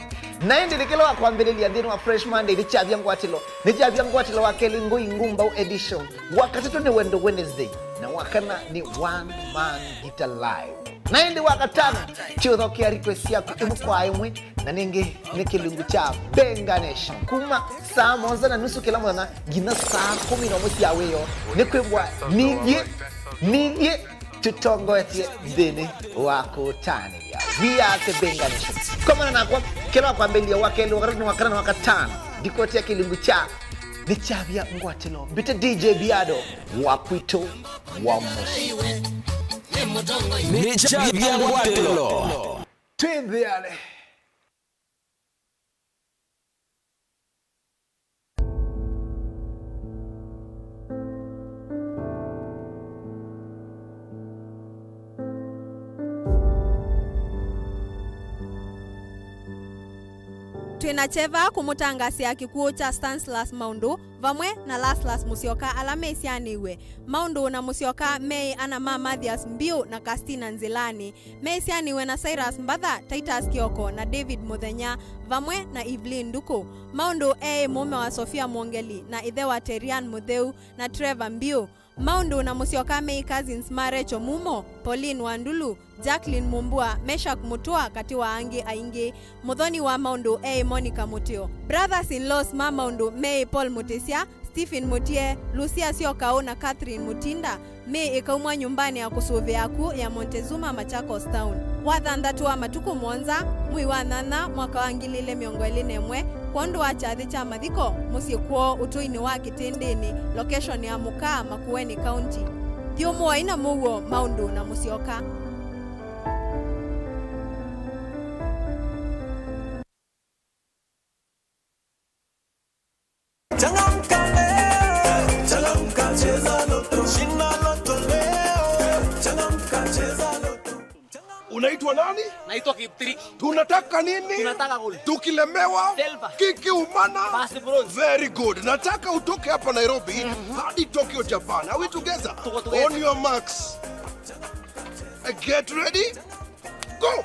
Na ĩndĩ nĩ kĩla wa kwambĩlĩlya nthĩnĩ wa Fresh Monday nĩkyavya ngwatĩlo, nĩkyavya ngwatĩlo wa kelĩ Ngũi Ngumbau edition. Wa katatũ nĩ Wendo Wednesday, na wa kana nĩ One Man Guitar Live. Na ĩndĩ wa katano, kyũthokea request syaku ĩmwe kwa ĩmwe, na nĩngĩ nĩ kĩlungu kya Benga Nation. Kuma saa mũonza na nusu kĩla mũthenya nginya saa kũmi na ũmwe sya wĩoo, nĩ kwĩw'a nithyĩ, nithyĩ tũtongoetye nthĩnĩ wa kũtanĩthya. We are the Benga Nation. Komana nakwa, kĩla wa kwambĩlĩlya, wa kelĩ, wa katatũ, wa kana, na wa katano, ndikũetea kĩlungu kya nĩkyavya ngwatĩlo. Mbĩte D J Biado wa kwitũ wa mũsyĩ. Nĩkyavya ngwatĩlo. Twĩnthĩane. Twĩ na kyeva kũmũtangaasĩa kĩkw'ũ kya Stanislas Maũndũ vamwe na Laslas Mũsyoka ala mesyaanĩw'e. Maũndũ na Mũsyoka meĩ ana ma Mathias Mbiũ na Kastina Nzĩlanĩ. Mesyaanĩw'e na Cyrus Mbatha, Titus Kioko na David Mũthenya, vamwe na Evelyn Nduku. Maũndũ eĩ mũũme wa Sofia Mwongeli na ĩthe wa Terian Mũtheu na Trevor Mbiũ. Maũndũ na Mũsyoka meĩ cousins ma Rachel Mumo, Pauline Wandulu, Jacqueline Mumbua, Meshack Mutua, katĩ wa angĩ aingĩ. Mũthoni wa Maũndũ eĩ Monica Mũtĩo. Brothers in laws ma Maũndũ meĩ Paul Mũtĩsya, Stephen Mũtie, Lucia Syokau na Catherine Mũtinda. Mĩĩ ĩkaumwa nyũmbanĩ ya kũsũvĩa akw'ũ ya Montezuma, Machakos Town. Wa thanthatũ wa matukũ mũonza, mwei wa nyanya, mwaka wa ngili ilĩ mĩongo ĩlĩ na ĩmwe, kwondũ wa kyathĩ kya mathiko mũsyĩ kwoo ũtũinĩ wa Kĩtĩndĩnĩ, location ya Mũkaa, Makueni County. Thiũmũai na mũuo Maũndũ na Mũsyoka. Changamka leo, changamka, cheza Lotto, shinda Lotto leo. Changamka, cheza Lotto. Unaitwa nani? Naitwa Kiptiri. Tunataka nini? Tunataka gold. Tukilemewa, silver. Kikiumana, basi bronze. Very good. Nataka utoke hapa Nairobi hadi Tokyo, Japan. Are we together? Tuko together. On your marks. Get ready. Go.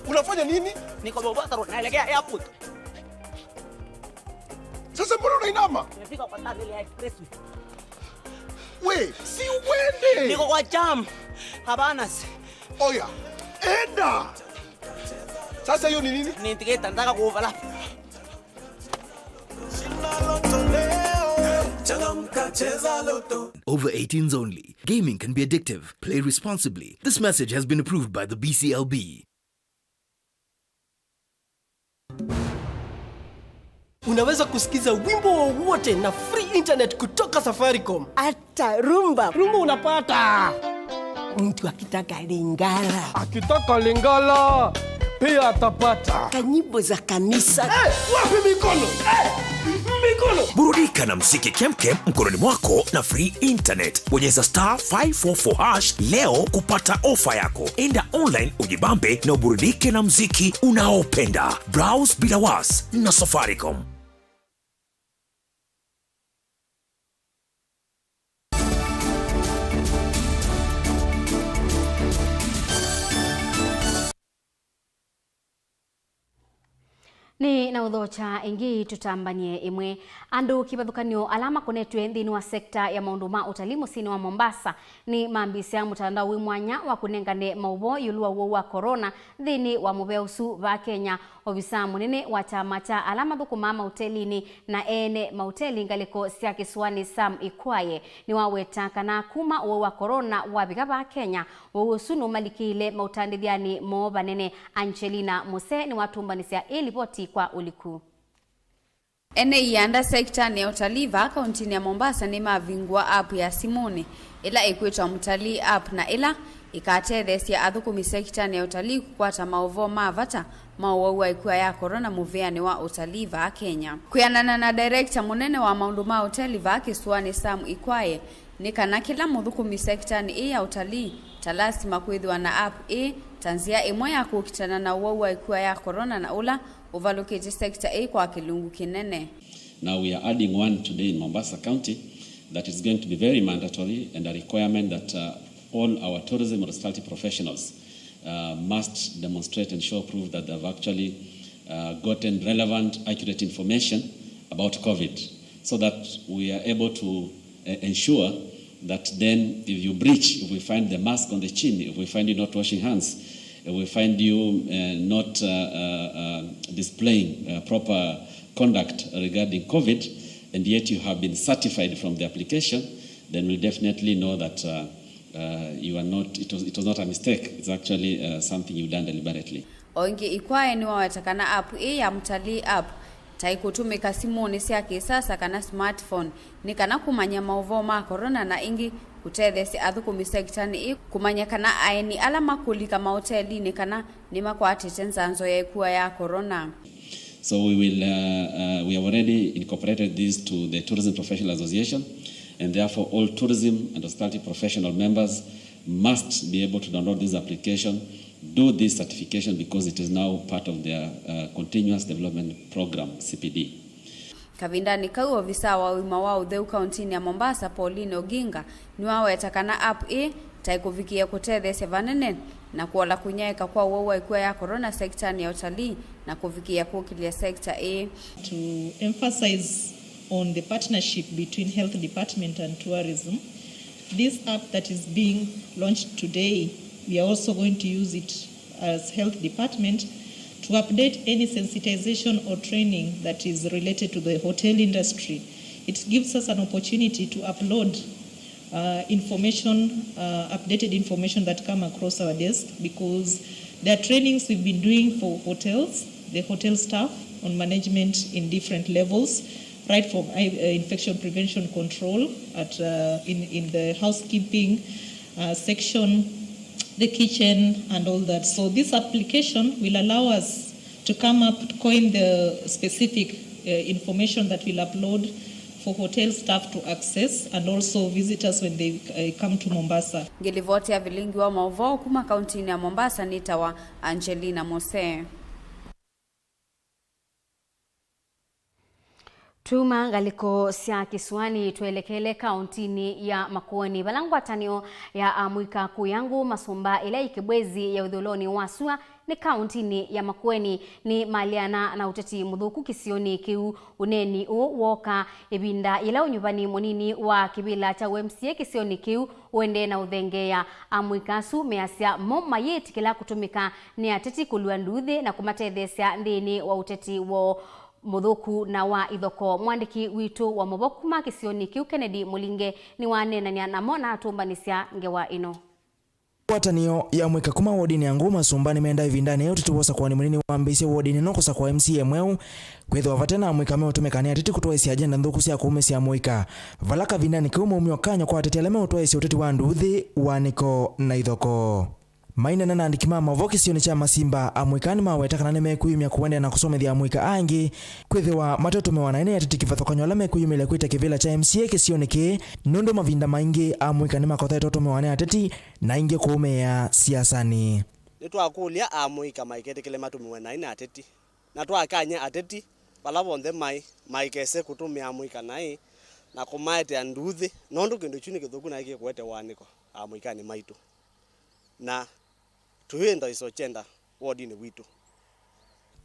Unafanya nini? Niko Mombasa Road, naelekea airport. Sasa mbona unainama? Nimefika kwa Tazeli ya Expressway. We, si uende. Niko kwa jam. Hapana. Oya, enda. Sasa hiyo ni nini? Ni tiketi, nataka kuoverlap. Over eighteens only. Gaming can be addictive. Play responsibly. This message has been approved by the B C L B. Unaweza kusikiza wimbo wowote na free internet kutoka Safaricom. Hata rumba. Rumba unapata. Mtu akitaka Lingala. Akitaka Lingala, pia atapata. Kanyimbo za kanisa. Eh, wapi mikono? Eh, mikono. Burudika na muziki kemkem mkononi mwako na free internet. Bonyeza star five four four hash leo kupata ofa yako. Enda online ujibambe na uburudike na muziki unaopenda. Browse bila was na Safaricom. Nĩ na ũthokya ĩngĩ tũtambany'e ĩmwe. Andũ kĩvathũkany'o ala makonetw'e nthĩnĩ wa sekta ya maũndũ ma ũtalii mũsyĩnĩ wa Mombasa nĩ mambĩĩsya mũtandao wĩ mwanya wa kũnengane maũvoo ĩũlũ wa ũwau wa corona nthĩnĩ wa mũvea ũsu vaa Kenya. Ovisaa mũnene wa kyama kya ala mathũkũmaa maũtelinĩ na ene maũteli ngalĩko sya kĩsũanĩ, Sam Ikwaye, nĩwaweta kana kuma ũwau wa corona wavika vaa Kenya, ũwau ũsu nũmalikĩile maũtandĩthyanĩ moo vanene. Angelina Muse nĩwatũmbanĩsya ĩ livoti kwa ũliku. Ene ianda sektanĩ ya ũtalii vaa kauntinĩ ya Mombasa nĩmavingũa app ya simũnĩ ĩla ĩkwĩtwa Mtalii App, na ĩla ĩkatetheesya athũkũmi sektanĩ ya ũtalii kũkwata maũvoo ma vata ma ũwau wa ĩkua ya corona mũvĩanĩ wa ũtalii vaa Kenya. Kwĩanana na director mũnene wa maũndũ ma ũteli vaa kĩsũanĩ, Sam Ikwaye, nĩ kana kĩla mũthũkũmi sektanĩ ĩĩ ya ũtalii ta lasima kwĩthĩwa na app ĩĩ ta nzĩa ĩmwe ya kũkitana na ũwau wa ĩkua ya corona na ũla ũvalũkĩtye sekita ĩĩ kwa kĩlungu kĩnene. Now we are adding one today in Mombasa County that is going to be very mandatory and a requirement that uh, all our tourism and hospitality professionals uh, must demonstrate and show proof that they've actually uh, gotten relevant, accurate information about COVID so that we are able to uh, ensure that then if you breach, if we find the mask on the chin, if we find you not washing hands, if we find you uh, not uh, uh, uh, displaying uh, proper conduct regarding COVID, and yet you have been certified from the application, then we'll definitely know that uh, uh, you are not, it was, it was not a mistake. It's actually uh, something you've done deliberately. O ĩngĩ, Ikwae nĩwaweta kana app ĩĩ ya Mtalii app ta ĩkũtũmĩka simũnĩ sya kĩsasa kana smartphone nĩ kana kũmanya maũvoo ma corona na ĩngĩ kũtetheesya athũkũmi sekitanĩ ĩĩ kũmanya kana aeni ala makũlika maotelinĩ kana nĩmakwatĩte nzanzo ya ĩkua ya corona. So we will, uh, uh, we have already incorporated these to the Tourism Professional Association, and therefore all tourism and hospitality professional members must be able to download this application, do this certification because it is now part of their uh, continuous development program, C P D. Kavindanĩ kau, ovisa wa ũima wa ũtheu kauntinĩ ya Mombasa, Pauline Oginga, nĩwaweta kana app ĩĩ ta ĩkũvikĩĩa kũtetheesya vanene na kũola kũnyaĩĩka kwa ũwau wa ĩkua ya corona sekitanĩ ya ũtalii na kũvikĩĩa kũkĩlya sekita ĩĩ. To emphasize on the partnership between Health Department and Tourism, this app that is being launched today, we are also going to use it as Health Department to update any sensitization or training that is related to the hotel industry. It gives us an opportunity to upload uh, information, uh, updated information that come across our desk, because there are trainings we've been doing for hotels, the hotel staff on management in different levels, right from uh, infection prevention control at uh, in, in the housekeeping uh, section, the kitchen and all that. So this application will allow us to come up, coin the specific uh, information that we'll upload for hotel staff to access and also visitors when they uh, come to Mombasa. Ngĩlivoti ya vilingi wa maũvoo kuma kauntinĩ ya Mombasa nĩtawa Angelina Mose. Tuma ngalĩko sya kĩsũanĩ twelekele kauntinĩ ya Makueni, vala ngwatanĩo ya amũika kũya ngũ masũmba ĩla yĩ Kĩbwezi ya ũthũĩlonĩ wa sua nĩ kauntinĩ ya Makueni nĩmaleana na ũteti mũthũku kĩsionĩ kĩu. Ũneeni ũũ wooka ĩvinda yĩla ũnyuvani mũnini wa kĩvĩla kya U M C A kĩsionĩ kĩu ũendee na ũthengeea. Amũika asu measya mo mayĩtĩkĩla kũtũmĩka nĩ ateti kũlua nduuthĩ na kũmatetheesya nthĩnĩ wa ũteti woo mũthũku na wa ithokoo. Mũandĩki witũ wa maũvoo kuma kĩsionĩ kĩu, Kennedy Mũlinge, nĩwaneenany'a namo na atũmbanĩsya ngewa ĩno. Ngwatanĩo ya amũika kuma wodinĩ ya Ngũũ Masũmba nĩmendaa ĩvindanĩ yĩĩ ũteti wa ũsakũani mũnini wambĩĩsye wodinĩ ĩno kũsakũa M C A mweũ, kwĩthĩwa vate na amũika meũtũmĩka nĩ ateti kũtwaĩsya agenda nthũku sya kũũmĩsya amũika, vala kavindanĩ kau maumĩwa kany'o kwa ateti ala meũtwaĩsya ũteti wa nduuthĩ, wanĩko, na ithokoo. Maineena na andĩki ma maũvoo kĩsionĩ kya Masimba, amũika nĩmaweta kana nĩmekwĩyumya kũendeea na kũsomethya amũika angĩ, kwĩthĩwa mateũtũmĩwa naĩ nĩ ateti kĩvathũkany'o ala mekwĩyumĩlya kwĩtya kĩvĩla kya M C A kĩsionĩ kĩĩ, nũndũ mavinda maingĩ amũika nĩmakothaĩtwe ũtũmĩwa nĩ ateti na aingĩ kũũmĩĩa siasanĩ. Nĩtwakũlya amũika maiketĩkĩle matũmĩwe naĩ nĩ ateti, na twakany'a ateti vala vonthe maĩ maikese kũtũmĩa amũika naĩ na kũmaetea nduuthĩ, nũndũ kĩndũ kyu nĩ kĩthũku naĩ kĩkũete wanĩko amũikanĩ maitũ. Na tũyĩenda ĩsokyenda wodinĩ witũ.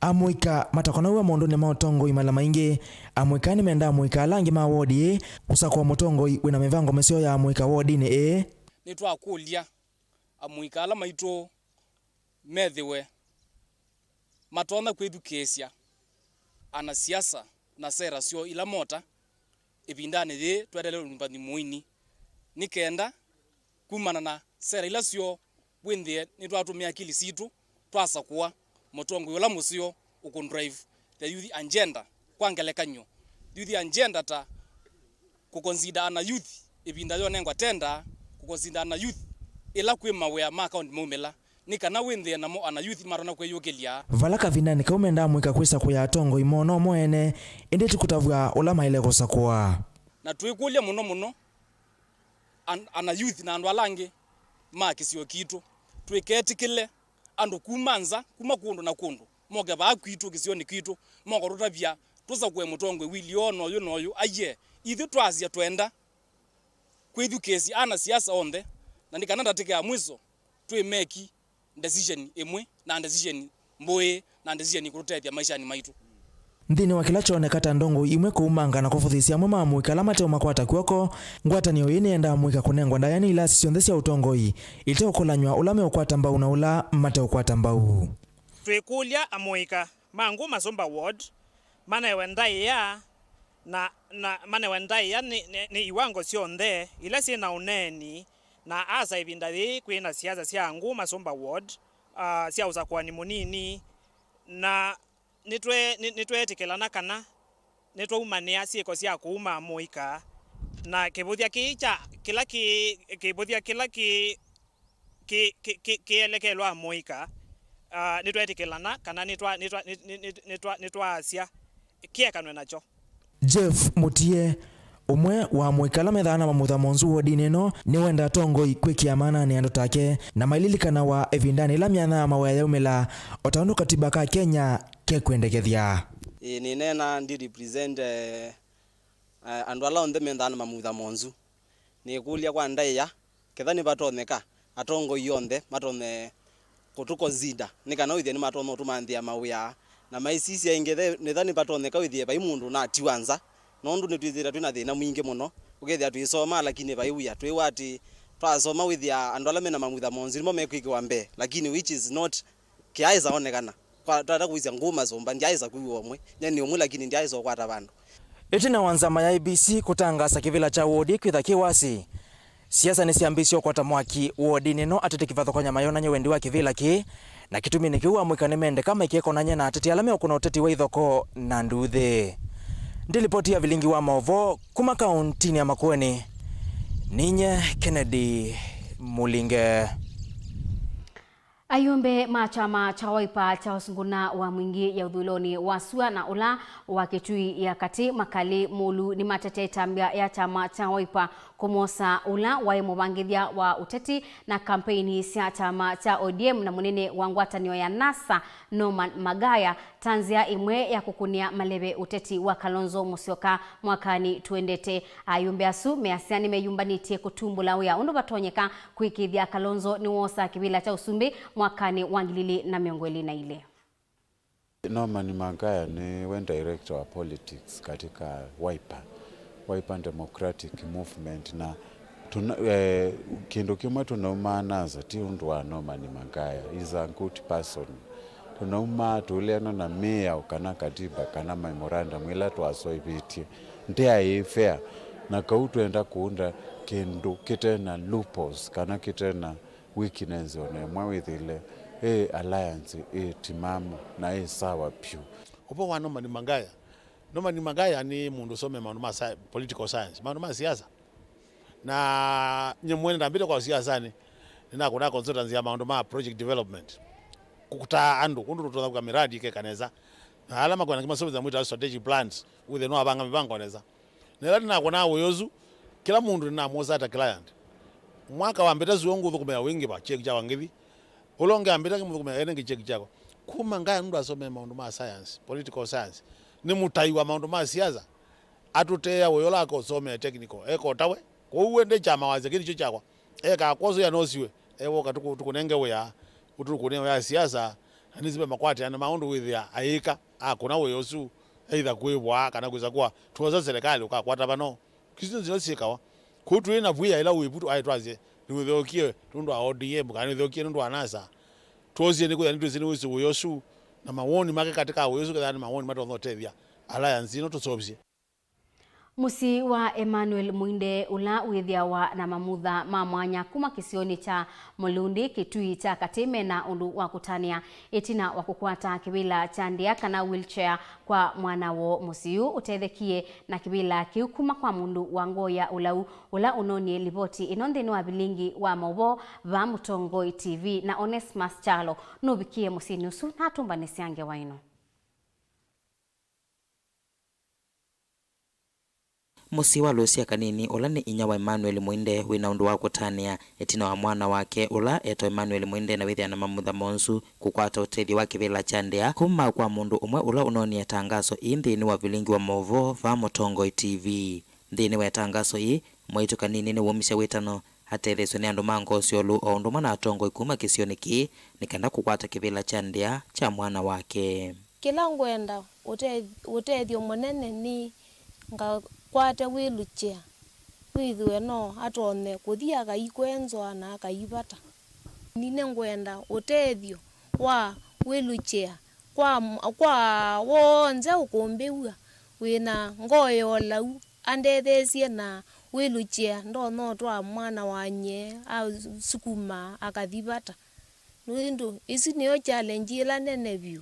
Amũika matakonaw'a maũndũnĩ ma ũtongoi mala maingĩ. Amũika nĩmendaa amũika ala angĩ ma wodi ĩĩ kũsakũa mũtongoi wĩna mĩvango mĩseo ya amũika wodinĩ ĩĩ. Nĩtwakũlya amũika ala maitũ methĩwe matonya kwĩthukĩĩsya anasiasa na sera syoo ila mota ĩvindanĩ yĩĩ tweteele ũnyuvani mũini, nĩ kenda kumana na sera ila syoo wĩthĩe nĩtwatũmĩa akili sitũ twasakũa mũtongoi ũla mũseo ũkũ drive the youth agenda. Kwa ngelekany'o, youth agenda ta kũconsider ana youth ĩvinda yonengwa tenda, kũconsider ana youth ĩla kwĩ mawĩa ma county maumĩla, nĩ kana wĩthĩe namo ana youth matonya kwĩyũkĩlya. Vala kavindanĩ kau mendaa amũika kwĩsakũĩa atongoi moo no mo ene, ĩndĩ ti kũtavw'a ũla maĩle kũsakũa. Na twĩkũlya mũno mũno an-, ana youth na andũ ala angĩ ma kĩsio kitũ, twĩketĩkĩle andũ kuma nza, kuma kũndũ na kũndũ, moke vaa kwitũ, kĩsionĩ kitũ, moka tũtavya, tũsakũe mũtongoi wili ũũ na ũyũ na ũyũ. Aiee, ithyĩ twasya twenda kwĩthukĩĩsya ana siasa onthe, na nĩ kana ndatĩka ya mwiso twĩ meki decision ĩmwe, na decision mbũĩ, na decision ĩkũtũtethya maishanĩ maitũ. Nthĩnĩ wa kĩla kyoneka ta ndongoi imwe kũumanga na kũvũthĩĩsya amwe ma amũika ala mateũmakwata kw'oko, ngwatanĩo ĩĩ nĩyendaa amũika kũnengwa ndaĩa nĩ ilasi syonthe sya ũtongoi iteũkũlany'a ũla meũkwata mbau na ũla mateũkwata mbau. Twĩkũlya amũika ma Nguma Sumba Ward manewe ndaĩa na, na manewe ndaĩa nĩ, nĩ, nĩ iwango syonthe ila syĩ na ũneeni na asa ĩvinda yĩĩ kwĩ na siasa sya Nguma Sumba Ward, ah, sya ũsakũani mũnini, na nĩtwe-, nĩ-, nĩtweetĩkĩlana kana nĩtwaumanĩa syĩko sya kũuma amũika na kĩvũthya kĩĩ kya kĩla kĩ, kĩvũthya kĩla kĩ kĩ, kĩ, kĩ, kĩelekelwa amũika, ah, nĩtweetĩkĩlana kana nĩtwa-, nĩtwa-, nĩ-, nĩ-, nĩ-, nĩtwa-, nĩtwaasya kĩekanwe nakyo. Jeff Mutie, ũmwe wa amũika ala methaa na mamutha monzu wodinĩ ĩno, nĩwenda atongoi kwĩkĩa maananĩ andũ take na maililikanawa ĩvindanĩ ĩla myanya ya mawĩa yaumĩla, o ta ũndũ katiba ka Kenya kekwendekethya. Ĩĩ, nĩneena ndi represent, eh, eh, andũ ala onthe methaa na mamutha monzu. Nĩkũlya kwa ndaĩa, ketha nĩvatonyeka, atongoi onthe matonye kũtũconsider, nĩ kana wĩthĩe nĩmatonya ũtũmanthĩa mawĩa, na maisisya ĩngĩ, the-, nĩtha nĩvatonyeka wĩthĩe vai mũndũ ũnatiwa nza, nũndũ nĩtwĩthĩĩtwe twĩ na thĩna mwingĩ mũno, ũkethĩa twĩsoma, lakini vai wĩa twĩwa atĩ twasoma wĩthĩa andũ ala mena mamutha monzu nĩmo mekwĩkĩwa mbee, lakini which is not, kĩaĩsa onekana. Kwa, twata kũisya Nguma Sumba, ndyaaĩsa kwĩw'a ũmwe. Nye nĩ ũmwe, lakini ndyaaĩsa ũkwata vandũ. Ĩtina wa nzama ya A B C kũtangaasa kĩvĩla kya wodi kwĩtha kĩ wasi, siasa nĩsyambĩĩsye ũkwata mwaki wodinĩ ĩno, ateti kĩvathũkany'a mayonany'a wendi wa kĩvĩla kĩĩ, na kĩtuminĩ kĩu amũika nĩmendeka maikĩkonany'a na ateti ala meũkũna ũteti wa ithokoo na nduuthĩ. Ndĩ lipoti ya vilingi wa maũvoo kuma kauntinĩ ya Makueni, ninye Kennedy Mulinge. Ayumbe ma kyama kya Wiper kya ũsunguna wa mwingĩ ya ũthũĩlonĩ wa sua na ũla wa Kitui ya katĩ, Makali Mulu, nĩmatetee ĩtambya ya kyama kya Wiper kũmosa ũla waĩ mũvangĩthya wa ũteti na kampeini sya kyama kya O D M na mũnene wa ngwatanĩo ya NASA, Norman Magaya, ta nzĩa ĩmwe ya kũkũnĩa maleve ũteti wa Kalonzo Musyoka mwakanĩ tũendete. Ayumbe asu measya nĩmeyũmbanĩtye kũtumbũla wĩa ũndũ vatonyeka kũĩkĩĩthya Kalonzo nĩwoosa kĩvĩla kya ũsumbĩ mwakanĩ wa ngili ilĩ na mĩongo ĩlĩ na ilĩ. Norman Magaya nĩwe director wa politics katika Wiper, Wiper Democratic Movement, na tuna, eh, kĩndũ kĩmwe tũnaumaa NASA ti ũndũ wa Norman Magaya, is a good person. Tũnaumaa tũileana na mĩao kana katiba kana memorandum ĩla twasoivĩtye. Ndyaĩ fair. Na kau twenda kũunda kĩndũ kĩte na loopholes kana kĩte na weakness ona ĩmwe, wĩthĩle ĩ alliance ĩ timamu na ĩ sawa vyũ. Ũvoo wa Norman Magaya, Norman Magaya nĩ mũndũ ũsomee maũndũ ma sci-, political science, maũndũ ma siasa. Na nyie mwene ndambĩte kwa siasanĩ, nĩnakũnaa consultancy ya maũndũ ma project development, kũtaa andũ ũndũ tũtonya kũka miradi ĩkeka nesa, na ala makwenda kĩmasomethya mwĩtawa strategic plans, wĩthĩe nĩwavanga mĩvango nesa. Na ĩla nĩnakũnaa wĩa ũsu, kĩla mũndũ nĩnamwosaa ta client. Mwaka wambĩta suo ngũthũkũmĩa wĩngĩva, check kyakwa ngĩthi. Ũla ũngĩ ambĩta ngĩmũthũkũmĩa ene ngĩ check kyakwa. Kuma Ngaya nũndũ asomee maũndũ ma science, political science, nĩ mũtai wa maũndũ ma siasa. Atũteea ũyũ ũla akosomea technical, eka o tawe. Kwoou we nde kyama wasya kĩĩ nĩkyo kyakwa. Ekaa kwosu ya nosiwe, ewoka tũkũ-, tũkũnenge wĩa, ũtũkũnĩa wĩa siasa, na nĩsĩ ve makwatĩano ma ũndũ wĩthĩa ayĩka, akũna wĩa ũsu, either kwĩvwa kana kwĩsa kwa, twosa serikali ũkakwata vano. Isu nĩ nzila syĩkawa. Kũu twĩ na vwia ĩla wĩvu aĩ twasye, nĩwĩthookie nũndũ wa O D M, kana nĩwĩthookie nũndũ wa NASA. Twosie nĩ kwĩthĩa nĩtwĩsĩ nĩwĩsĩ wĩa ũsu, na mawoni make katĩ ka wĩa ũsu, kethĩwa nĩ mawoni matonya ũtethya alliance ĩno tũseũvye. Mũsyĩ wa Emmanuel Muinde, ũla wĩthĩawa na mamutha ma mwanya kuma kĩsionĩ kya Mũlundi, Kitui kya Katĩ, mena ũndũ wa kũtanĩa ĩtina wa kũkwata kĩvĩla kya ndĩa kana wheelchair kwa mwana woo. Mũsyĩ ũũ ũtethekie na kĩvĩla kĩu kuma kwa mũndũ wa ngoo ya ũlau, ũla ũnonie livoti ĩno nthĩnĩ wa vilingi wa maũvoo vaa Mũtongoi T V, na Onesmus Kyalo nũvikie mũsyĩnĩ ũsu na atũmbanĩsya ngewa ĩno. Mũsyĩ wa Lucia Kanini, ũla nĩ inya wa Emmanuel Mwinde, wĩ na ũndũ wa kũtanĩa ĩtina wa mwana wake ũla etawa Emmanuel Mwinde na wĩthĩa na mamutha monzu kũkwata ũtethyo wa kĩvĩla kya ndĩa kuma kwa mũndũ ũmwe ũla ũnonie tangaso ii nthĩnĩ wa vilingi wa maũvoo vaa Mũtongoi T V. Nthĩnĩ wa ĩtangaso ii, mwaitũ Kanini nĩwaumisye wĩtano atetheesw'e nĩ andũ ma ngoo syolũ o ũndũ ũmwe na atongoi kuma kĩsionĩ kĩĩ nĩ kenda kũkwata kĩvĩla kya ndĩa kya mwana wake. Kĩla ngwenda ũte-, ũtethyo mũnene nĩ ngakwate wheelchair, wĩthĩwe no atonye kũthi akaikwenzwa na akaivata. Nĩ ngwenda ũtethyo wa wheelchair kwa, kwa w'onthe ũkũmbĩw'a wĩ na ngoo ya ũlau, andetheesye na wheelchair ndonya ũtwaa mwana wa nyie asukuma akathi vata. Nũndũ ĩsu nĩyo challenge ĩla nene vyũ.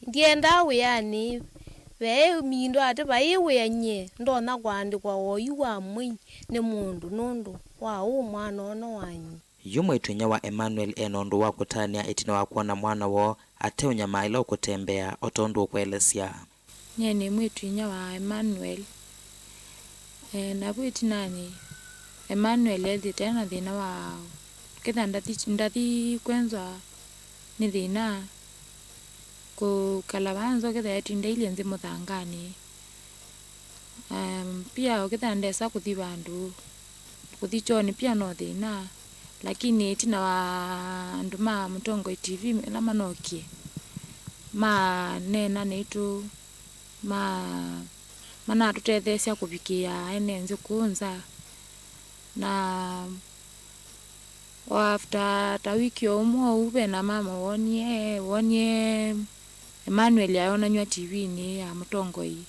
Ndyendaa wĩanĩ, ve mindo atĩ vai wĩa nyie ndonya kũandĩkwa oyu wa mwei nĩ mũndũ nũndũ wa ũũ mwana ũno wa nyie. Yu mwĩĩtu-inyia wa Emmanuel e na ũndũ wa kũtanĩa ĩtina wa kwona mwana woo ateũnyamaalĩla ũkũtembea o tondũ ũkũelesya. Nyie nĩ mwĩĩtu-inyia wa Emmanuel. E, na vu ĩtinanĩ, Emmanuel ethĩĩte na thĩna wa kĩtha ndathi, ndathi kwenzwa nĩ thĩna kũkala vaa nza kĩtha etinda ilye nthĩ mũthanganĩ. Um, pia ũkĩtha ndesa kũthi vandũ, kũthi kyoonĩ pia no thĩna, lakini ĩtina wa andũ ma Mũtongoi T V ĩla manokie, maneena naitũ, ma, manatũtetheesya kũvikĩĩa ene nthĩ kũũ nza. Na o after ta wiki o ũmwe ũu, ve na mama wonie, wonie Emmanuel ayonanw'a T V-inĩ ya Mũtongoi,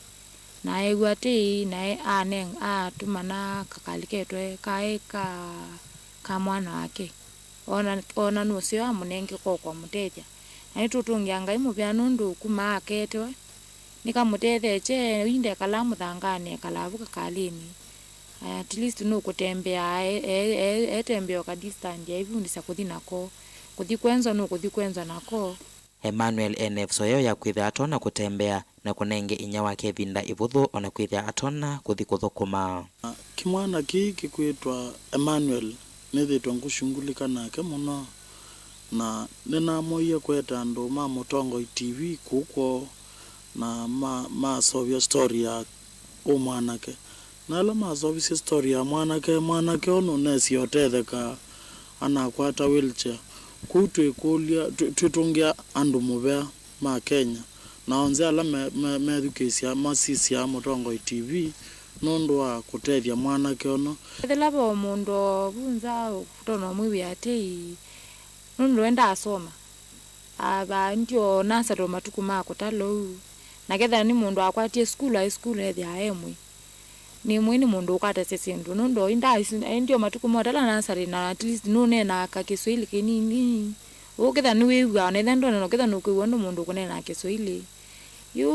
na eew'a tei, na e-, ane-, atũmana kakalĩ ketwe kaĩ ka, ka mwana wake. Ona, ona nũseo amũnenge ko kwamũtethya. Na nĩtũtũngĩa Ngai mũvea nũndũ kuma aketewe, nĩkamũtetheesye, ĩndĩ ekalaa mũthanganĩ, ekalaa vu kakalĩnĩ. At least nũkũtembea, e, e, e, etembea o ka distance, aivundĩsya kũthi nako. Kũthi kwenzwa nũkũthi kwenzwa nako. Emmanuel e na ĩsoeo ya kwĩthĩa atonya kũtembea, na kũnenge inyia wake ĩvinda ĩvũthũ o na kwĩthĩa atonya kũthi kũthũkũma. Kĩmwana kĩĩ kĩkwĩtwa Emmanuel nĩthĩĩtwe ngũshungulika nake mũno, na nĩnamoie kũete andũ ma Mũtongoi T V kũu kwoo, na ma-, maseũvya story ya ũ mwanake. Na ala maseũvisye story ya mwanake, mwanake ũũ nũnesie ũtetheka anakwata wheelchair. Kwoou twĩkũlya, twĩ-, twĩtũngĩa andũ mũvea ma Kenya, na onthe ala me-, me-, methukĩĩsya, masisyaa Mũtongoi T V nũndũ wa kũtethya mwanake ũno. Ethĩla ve o mũndũ o vu nza ũtonya ũmwĩw'ĩa atĩĩ, nũndũ we ndaasoma, ava ndio nasalo matukũ ma kũtala ũu, na kethĩa nĩ mũndũ wakwatie sukulu, aĩ sukulu ethĩaa e mwĩĩ. Nĩ mwĩĩ nĩ mũndũ ũkwatasya syĩndũ, nũndũ ĩndĩ o matukũ ma ũtala nasarĩ, na at least nũneenaa ka Kĩswaili kĩnini. Ũketha nĩwĩw'aa, ona ethĩa ndũneena, ũketha nũkwĩw'a ũndũ mũndũ ũkũneenaa Kĩswaili. Yu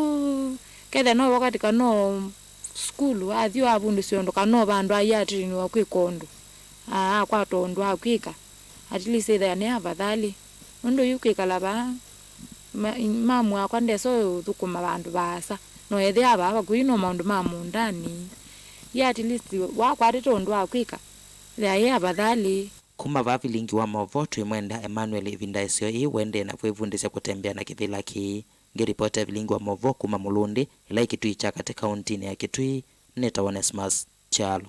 kethĩa no wakati kana o sukulu, athi avundĩsya ũndũ, kana o vandũ aiatĩnĩwa kwĩka ũndũ, aa, akwata ũndũ wa kwĩka, at least ethĩa nĩ afadhali. Nũndũ yu kwĩkala vaa, ma-, mamu wakwa ndesa ũthũkũma vandũ vaasa, no ethĩa vaa vakuvĩ no maũndũ ma mũũndanĩ. Yu at least wakwatĩte ũndũ wa kwĩka, ethĩa yĩ afadhali. Kuma vaa vilingi wa maũvoo twĩmwenda Emmanuel ĩvinda ĩseo ĩĩ ũendee na kwĩvundĩsya kũtembea na kĩvĩla kĩĩ. Ngĩripota vilingi wa maũvoo kuma Mũlũndĩ, ĩla ĩ Kitui kya katĩ kauntinĩ ya Kitui, nĩtawa Onesmus Kyalo.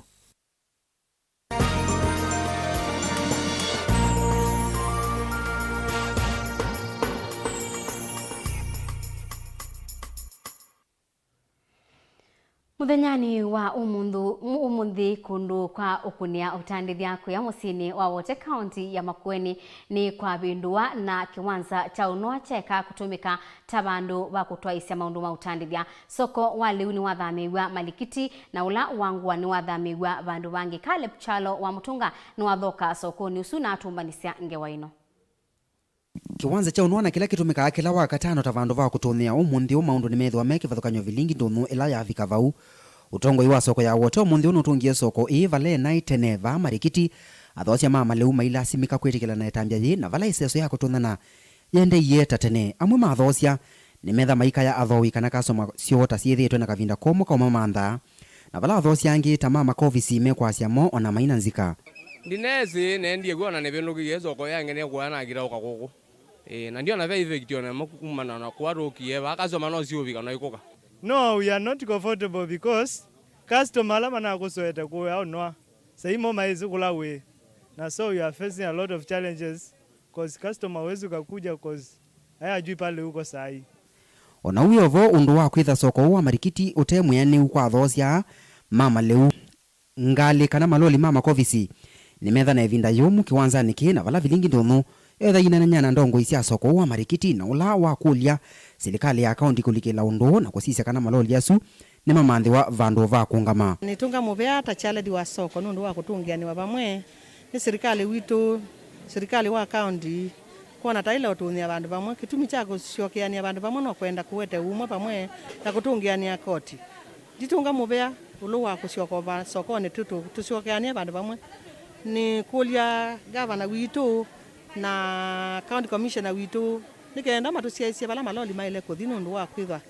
Mũthenyanĩ wa ũmũnthũ-, ũmũnthĩ, kũndũ kwa ũkũnĩa ũtandĩthya kũya mũsyĩnĩ wa Wote, kaunti ya Makueni, nĩ kwavĩndũwa na kĩwanza kya ũnoa kyeka kũtũmĩka ta vandũ va kũtwaĩsya maũndũ ma ũtandĩthya. Soko wa lĩu nĩwathamĩĩw'a Malikiti, na ũla wa Ngũa nĩwathamĩĩw'a vandũ vangĩ. Caleb Kyalo wa Mũtũnga nĩwathoka sokonĩ ũsu na atũmbanĩsya ngewa ĩno. Kĩwanza kya ũnoa na kĩla kĩtũmĩkaa kĩla Wakatano ta vandũ va kũtũnĩa ũmũnthĩ ũũ maũndũ nĩmethĩwa me kĩvathũkany'o vilingi ndũnyũ ĩla yavika vau. Ũtongoi wa soko ya Wote ũmũnthĩ ũũ nũtũngie soko ĩĩ vala ĩnaĩ tene vaa Marikiti, athoosya ma malĩu mailasimĩka kwĩtĩkĩla na ĩtambya yĩĩ, na vala ĩseso ya kũtũnana yendeie ta tene. Amwe ma athoosya nĩmetha maikaya athooi kana customer syoo ta syĩthĩĩtwe na kavinda komũ kaũmamantha. na vala athoosya angĩ ta ma Makovisi mekwasya mo ona maina nzika. Ndineesĩ, neendie kw'o na nĩvĩndũkĩie soko yange nĩkũya nakita ũka kũkũ. Ĩĩ, na ndiona ve effect ona ĩmwe kumana na kũa tũkie vaa, customer no siũvika na ikũka. No, we are not comfortable because customer ala manakũsoete kũya ũnwa, sai mo maĩsĩ kũla wĩ, na so we are facing a lot of challenges cause customer hawezi kakuja cause haya ajui pale uko sai. O na ũu wĩ o vo, ũndũ wa kwĩtha soko ũũ wa marikiti ũte mwĩanĩu kwa athoosya aa ma malĩu, ngalĩ kana maloli ma Makovisi nĩmetha na ĩvinda yũmũ kĩwanzanĩ kĩĩ, na vala vilingi ndũnyũ etha inenany'a na ndongoi sya soko ũũ wa marikiti, na ũla wakũlya silikalĩ ya kaũnti kũlikĩla ũndũ ũũ na kũsisya kana maloli asu nĩmamanthĩwa vandũ va kũũngama. Nĩtũnga mũvea ta Charledi wa Soko nũndũ wa kũtũngĩanĩwa vamwe nĩ silikalĩ witũ, silikalĩ wa kaũnti, kwona ta ĩla ũtũnyĩa vandũ vamwe. Kĩtumi kya kũsyokeanĩa vandũ vamwe no kwenda kũete ũmwe vamwe na kũtũngĩanĩa koti. Nditũnga mũvea ĩũlũ wa kũsyoka o va sokonĩ tũ, tũ, tũsyokeanĩe vandũ vamwe. Nĩkũlya ngavana witũ na county commissioner witũ nĩ kenda matũsyaĩĩsye vala maloli maĩle kũthi nũndũ wa kwĩthwa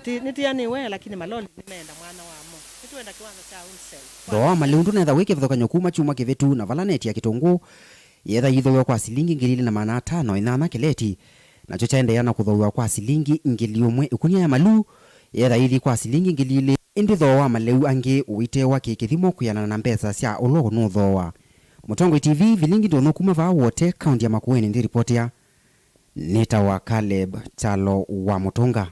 ti, nĩtĩanĩwe, lakini maloli nĩmeenda mwanya wamo. Nĩtwenda kĩwanza kya wholesale. Thooa wa malĩu ndũnethwa wĩ kĩvathũkany'o kuma kyumwa kĩvĩtu, na vala neti ya kĩtũngũ yeetha yĩithũiwa kwa silingi ngili ilĩ na maana atano ĩnyanya kĩleti, nakyo kyaendeea na kũthooiwa kwa silingi ngili ũmwe. Ĩkunia ya malĩu yeetha yĩthi kwa silingi ngili ilĩ, ĩndĩ thooa wa malĩu angĩ ũitewa kĩ kĩthimo kwĩanana na mbesa sya ũla ũnũthooa. Mũtongoi T V, vilingi ndũnyũ kuma vaa Wote, kaũnti ya Makueni, nthĩ ripoti ya. Nĩtawa Caleb Kyalo wa Mũtũnga.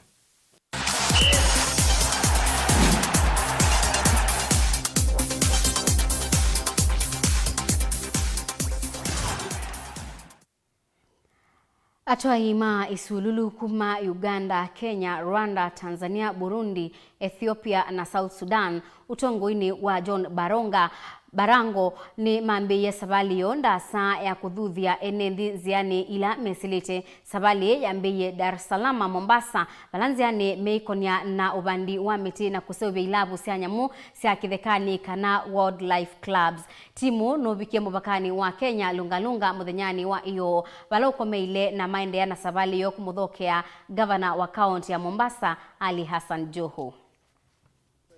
Atwai ma ĩsululu kuma Uganda, Kenya, Rwanda, Tanzania, Burundi, Ethiopia na South Sudan, ũtongoinĩ wa John Baronga, Barango, nĩmambĩĩie savalĩ yoo ndaasa ya kũthuthya ene nthĩ nzĩanĩ ila mesĩlĩte. Savalĩ ĩĩ yambĩĩie Dar es Salaam, Mombasa, vala nzĩanĩ meikonya na ũvandi wa mĩtĩ na kũseũvya ilavu sya nyamũ sya kĩthekanĩ kana wildlife clubs. Timu nũvikie mũvakanĩ wa Kenya Lunga Lunga mũthenyanĩ wa ĩyoo, vala ũkomeile na maendeea na savalĩ yoo kũmũthokea ngavana wa kaũnti ya Mombasa, Ali Hassan Joho.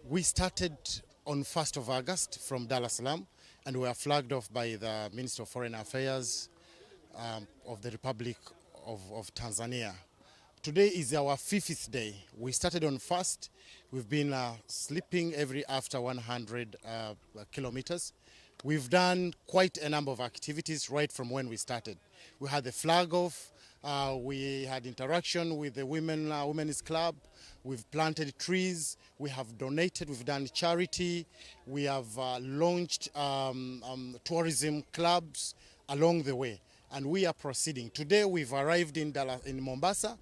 We started on first of August from Dar es Salaam and were flagged off by the Minister of Foreign Affairs, um, of the Republic of, of Tanzania. Today is our fifth day. We started on first. We've been, uh, sleeping every after one hundred, uh, kilometers. We've done quite a number of activities right from when we started. We had the flag off, uh, we had interaction with the women, uh, women's club, we've planted trees, we have donated, we've done charity, we have, uh, launched, um, um, tourism clubs along the way. And we are proceeding. Today we've arrived in Dala, in Mombasa,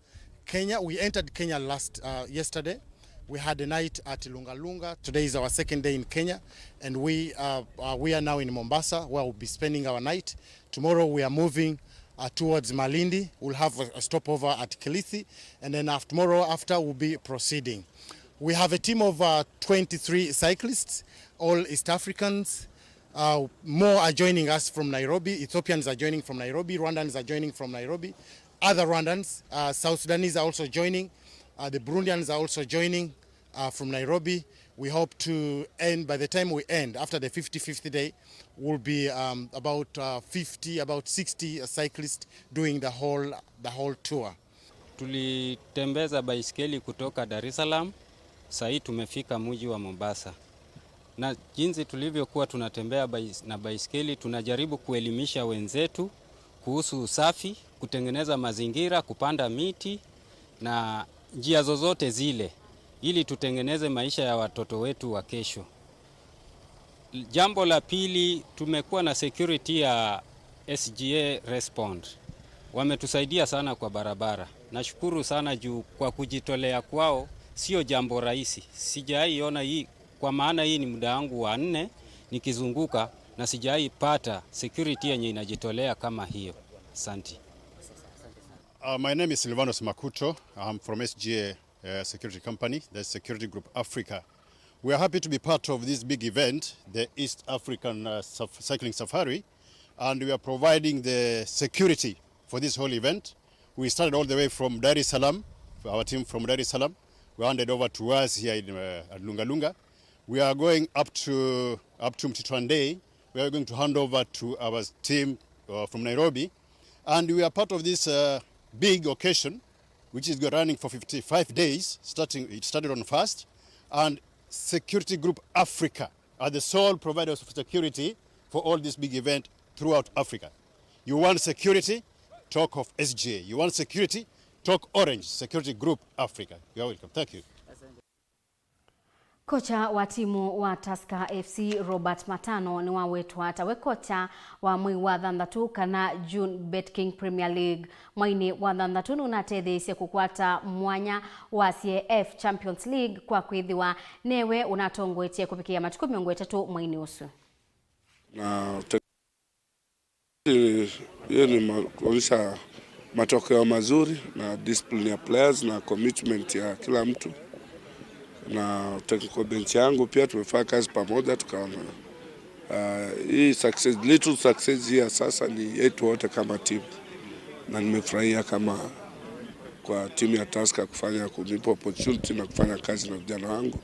Kenya. We entered Kenya last, uh, yesterday. We had a night at Lunga Lunga. Today is our second day in Kenya, and we, uh, uh, we are now in Mombasa, where we'll be spending our night. Tomorrow we are moving, uh, towards Malindi. We'll have a, a stopover at Kilifi, and then af-, tomorrow after we'll be proceeding. We have a team of, uh, twenty-three cyclists, all East Africans. Uh, more are joining us from Nairobi. Ethiopians are joining from Nairobi. Rwandans are joining from Nairobi. Other Rwandans, uh, South Sudanese are also joining. Uh, the Burundians are also joining, uh, from Nairobi. We hope to end, by the time we end, after the fifty-fifth day, we'll be, um, about, uh, fifty, about sixty, uh, cyclists doing the whole, the whole tour. Tulitembeza baiskeli kutoka Dar es Salaam, saa hii tumefika mji wa Mombasa. Na jinsi tulivyokuwa tunatembea bais-, na baiskeli, tunajaribu kuelimisha wenzetu kuhusu usafi, kutengeneza mazingira, kupanda miti na njia zozote zile, ili tutengeneze maisha ya watoto wetu wa kesho. Jambo la pili, tumekuwa na security ya S G A Respond. Wametusaidia sana kwa barabara. Nashukuru sana juu kwa kujitolea kwao, sio jambo rahisi. Sijawahi ona hii, kwa maana hii ni muda wangu wa nne nikizunguka na sijawahi pata security yenye inajitolea kama hiyo. Asante. Uh, my name is Silvanus Makuto. I'm from S G A, uh, Security Company, the Security Group Africa. We are happy to be part of this big event, the East African, uh, Saf-, Cycling Safari, and we are providing the security for this whole event. We started all the way from Dar es Salaam, our team from Dar es Salaam. We handed over to us here in, uh, at Lunga Lunga. We are going up to, up to Mtitwandei. We are going to hand over to our team, uh, from Nairobi. And we are part of this, uh, big occasion, which is running for fifty-five days. Starting, it started on first. And Security Group Africa are the sole providers of security for all this big event throughout Africa. You want security? Talk of S G A. You want security? Talk Orange Security Group Africa. You are welcome. Thank you. Kocha wa timu wa Tusker F C, Robert Matano, nĩwawetwa tawe kocha wa mwei wa thanthatũ kana June BetKing Premier League. Mweinĩ wa thanthatũ nũnatetheeisye kũkwata mwanya wa C A F Champions League kwa kwĩthĩwa newe ũnatongoetye kũvikĩa matukũ mĩongo ĩtatũ mweinĩ ũsu. Na hiyo ni ma- kuonyesha matokeo mazuri na discipline ya players na commitment ya kila mtu, na technical bench yangu pia tumefanya kazi pamoja, tukaona uh, hii success, little success hii ya sasa ni yetu wote kama timu, na nimefurahia kama kwa timu ya Tusker kufanya, kunipa opportunity na kufanya kazi na vijana wangu,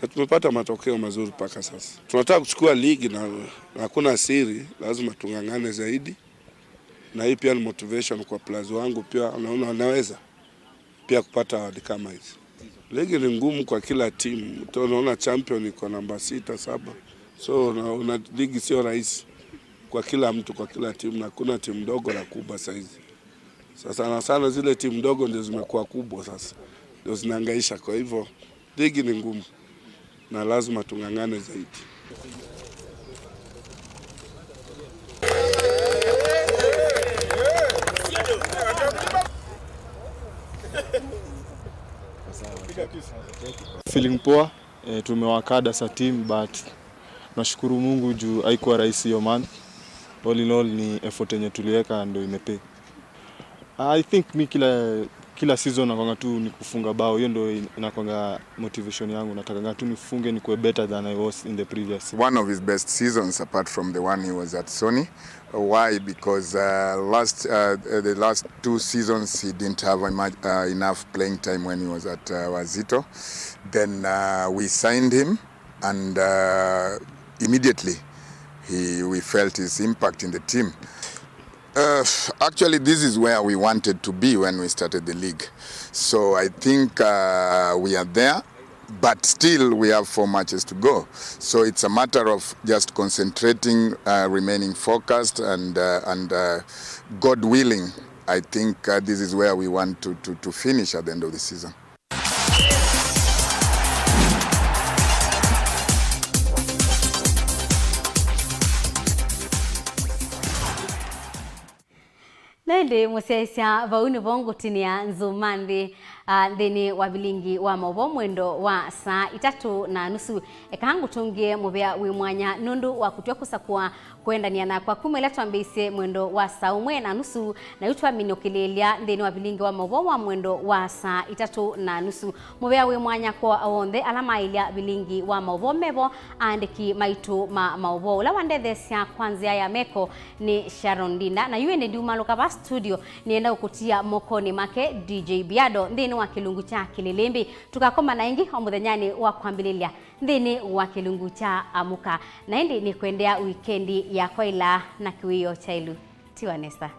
na tumepata matokeo mazuri mpaka sasa. Tunataka kuchukua ligi na, na hakuna siri, lazima tung'ang'ane zaidi, na hii pia ni motivation kwa players wangu pia, naona wanaweza pia kupata award kama hizi. Ligi ni ngumu kwa kila timu. Unaona champion iko namba sita, saba. So una, una, ligi sio rahisi kwa kila mtu, kwa kila timu, na hakuna timu ndogo na kubwa saizi. Sasa sana sana zile timu ndogo ndio zimekuwa kubwa sasa, ndio zinahangaisha. Kwa hivyo ligi ni ngumu na lazima tung'ang'ane zaidi. Feeling poa, eh, tumework hard as a team, but nashukuru Mungu juu haikuwa rahisi hiyo month. All in all ni effort yenye tuliweka ndio imepay. I think mi kila kila season nakwanga tu ni kufunga bao, hiyo ndio in- inakwanga motivation yangu. Natakanga tu nifunge, nikuwe better than I was in the previous. One of his best seasons apart from the one he was at Sony. Why? Because uh, last uh, the last two seasons he didn't have a much, uh, enough playing time when he was at uh, Wazito. Then uh, we signed him, and uh, immediately he, we felt his impact in the team. Uh, actually, this is where we wanted to be when we started the league. So I think uh, we are there, but still we have four matches to go. So it's a matter of just concentrating, uh, remaining focused, and, uh, and uh, God willing, I think uh, this is where we want to, to, to finish at the end of the season. Na ĩndĩ mũsyaĩĩsya, vau nĩvo ngũtinĩa nzũma nthĩ, ah, nthĩnĩ wa vilingi wa maũvoo mwendo wa saa itatũ na nusu. Eka ngũtũngĩe mũvea wĩ mwanya nũndũ wa kũtw'a kũsakũa kũendanĩa nakwa kuma ĩla twambĩĩisye mwendo wa saa ũmwe na nusu, na yu twaminũkĩlĩĩlya nthĩnĩ wa vilingi wa maũvoo wa mwendo wa saa itatũ na nusu. Mũvea wĩ mwanya kwa onthe ala maĩlya vilingi wa maũvoo mevo, aandĩki maitũ ma maũvoo. Ũla wandetheesya kwa nzĩa ya meko nĩ Sharon Ndinda, na yu ĩndĩ ndiumalũka va studio, nĩenda ũkũtia mokonĩ make D J Biado nthĩnĩ wa kĩlungu kya Kĩlĩlĩmbĩ. Tũkakomana ĩngĩ o mũthenyanĩ wa kwambĩlĩlya nthĩnĩ wa kĩlungu kya Amũka. Na ĩndĩ nĩkwendea wikendi ya kwaĩla na kĩwĩoo kya ĩlu. Tiwa nesa.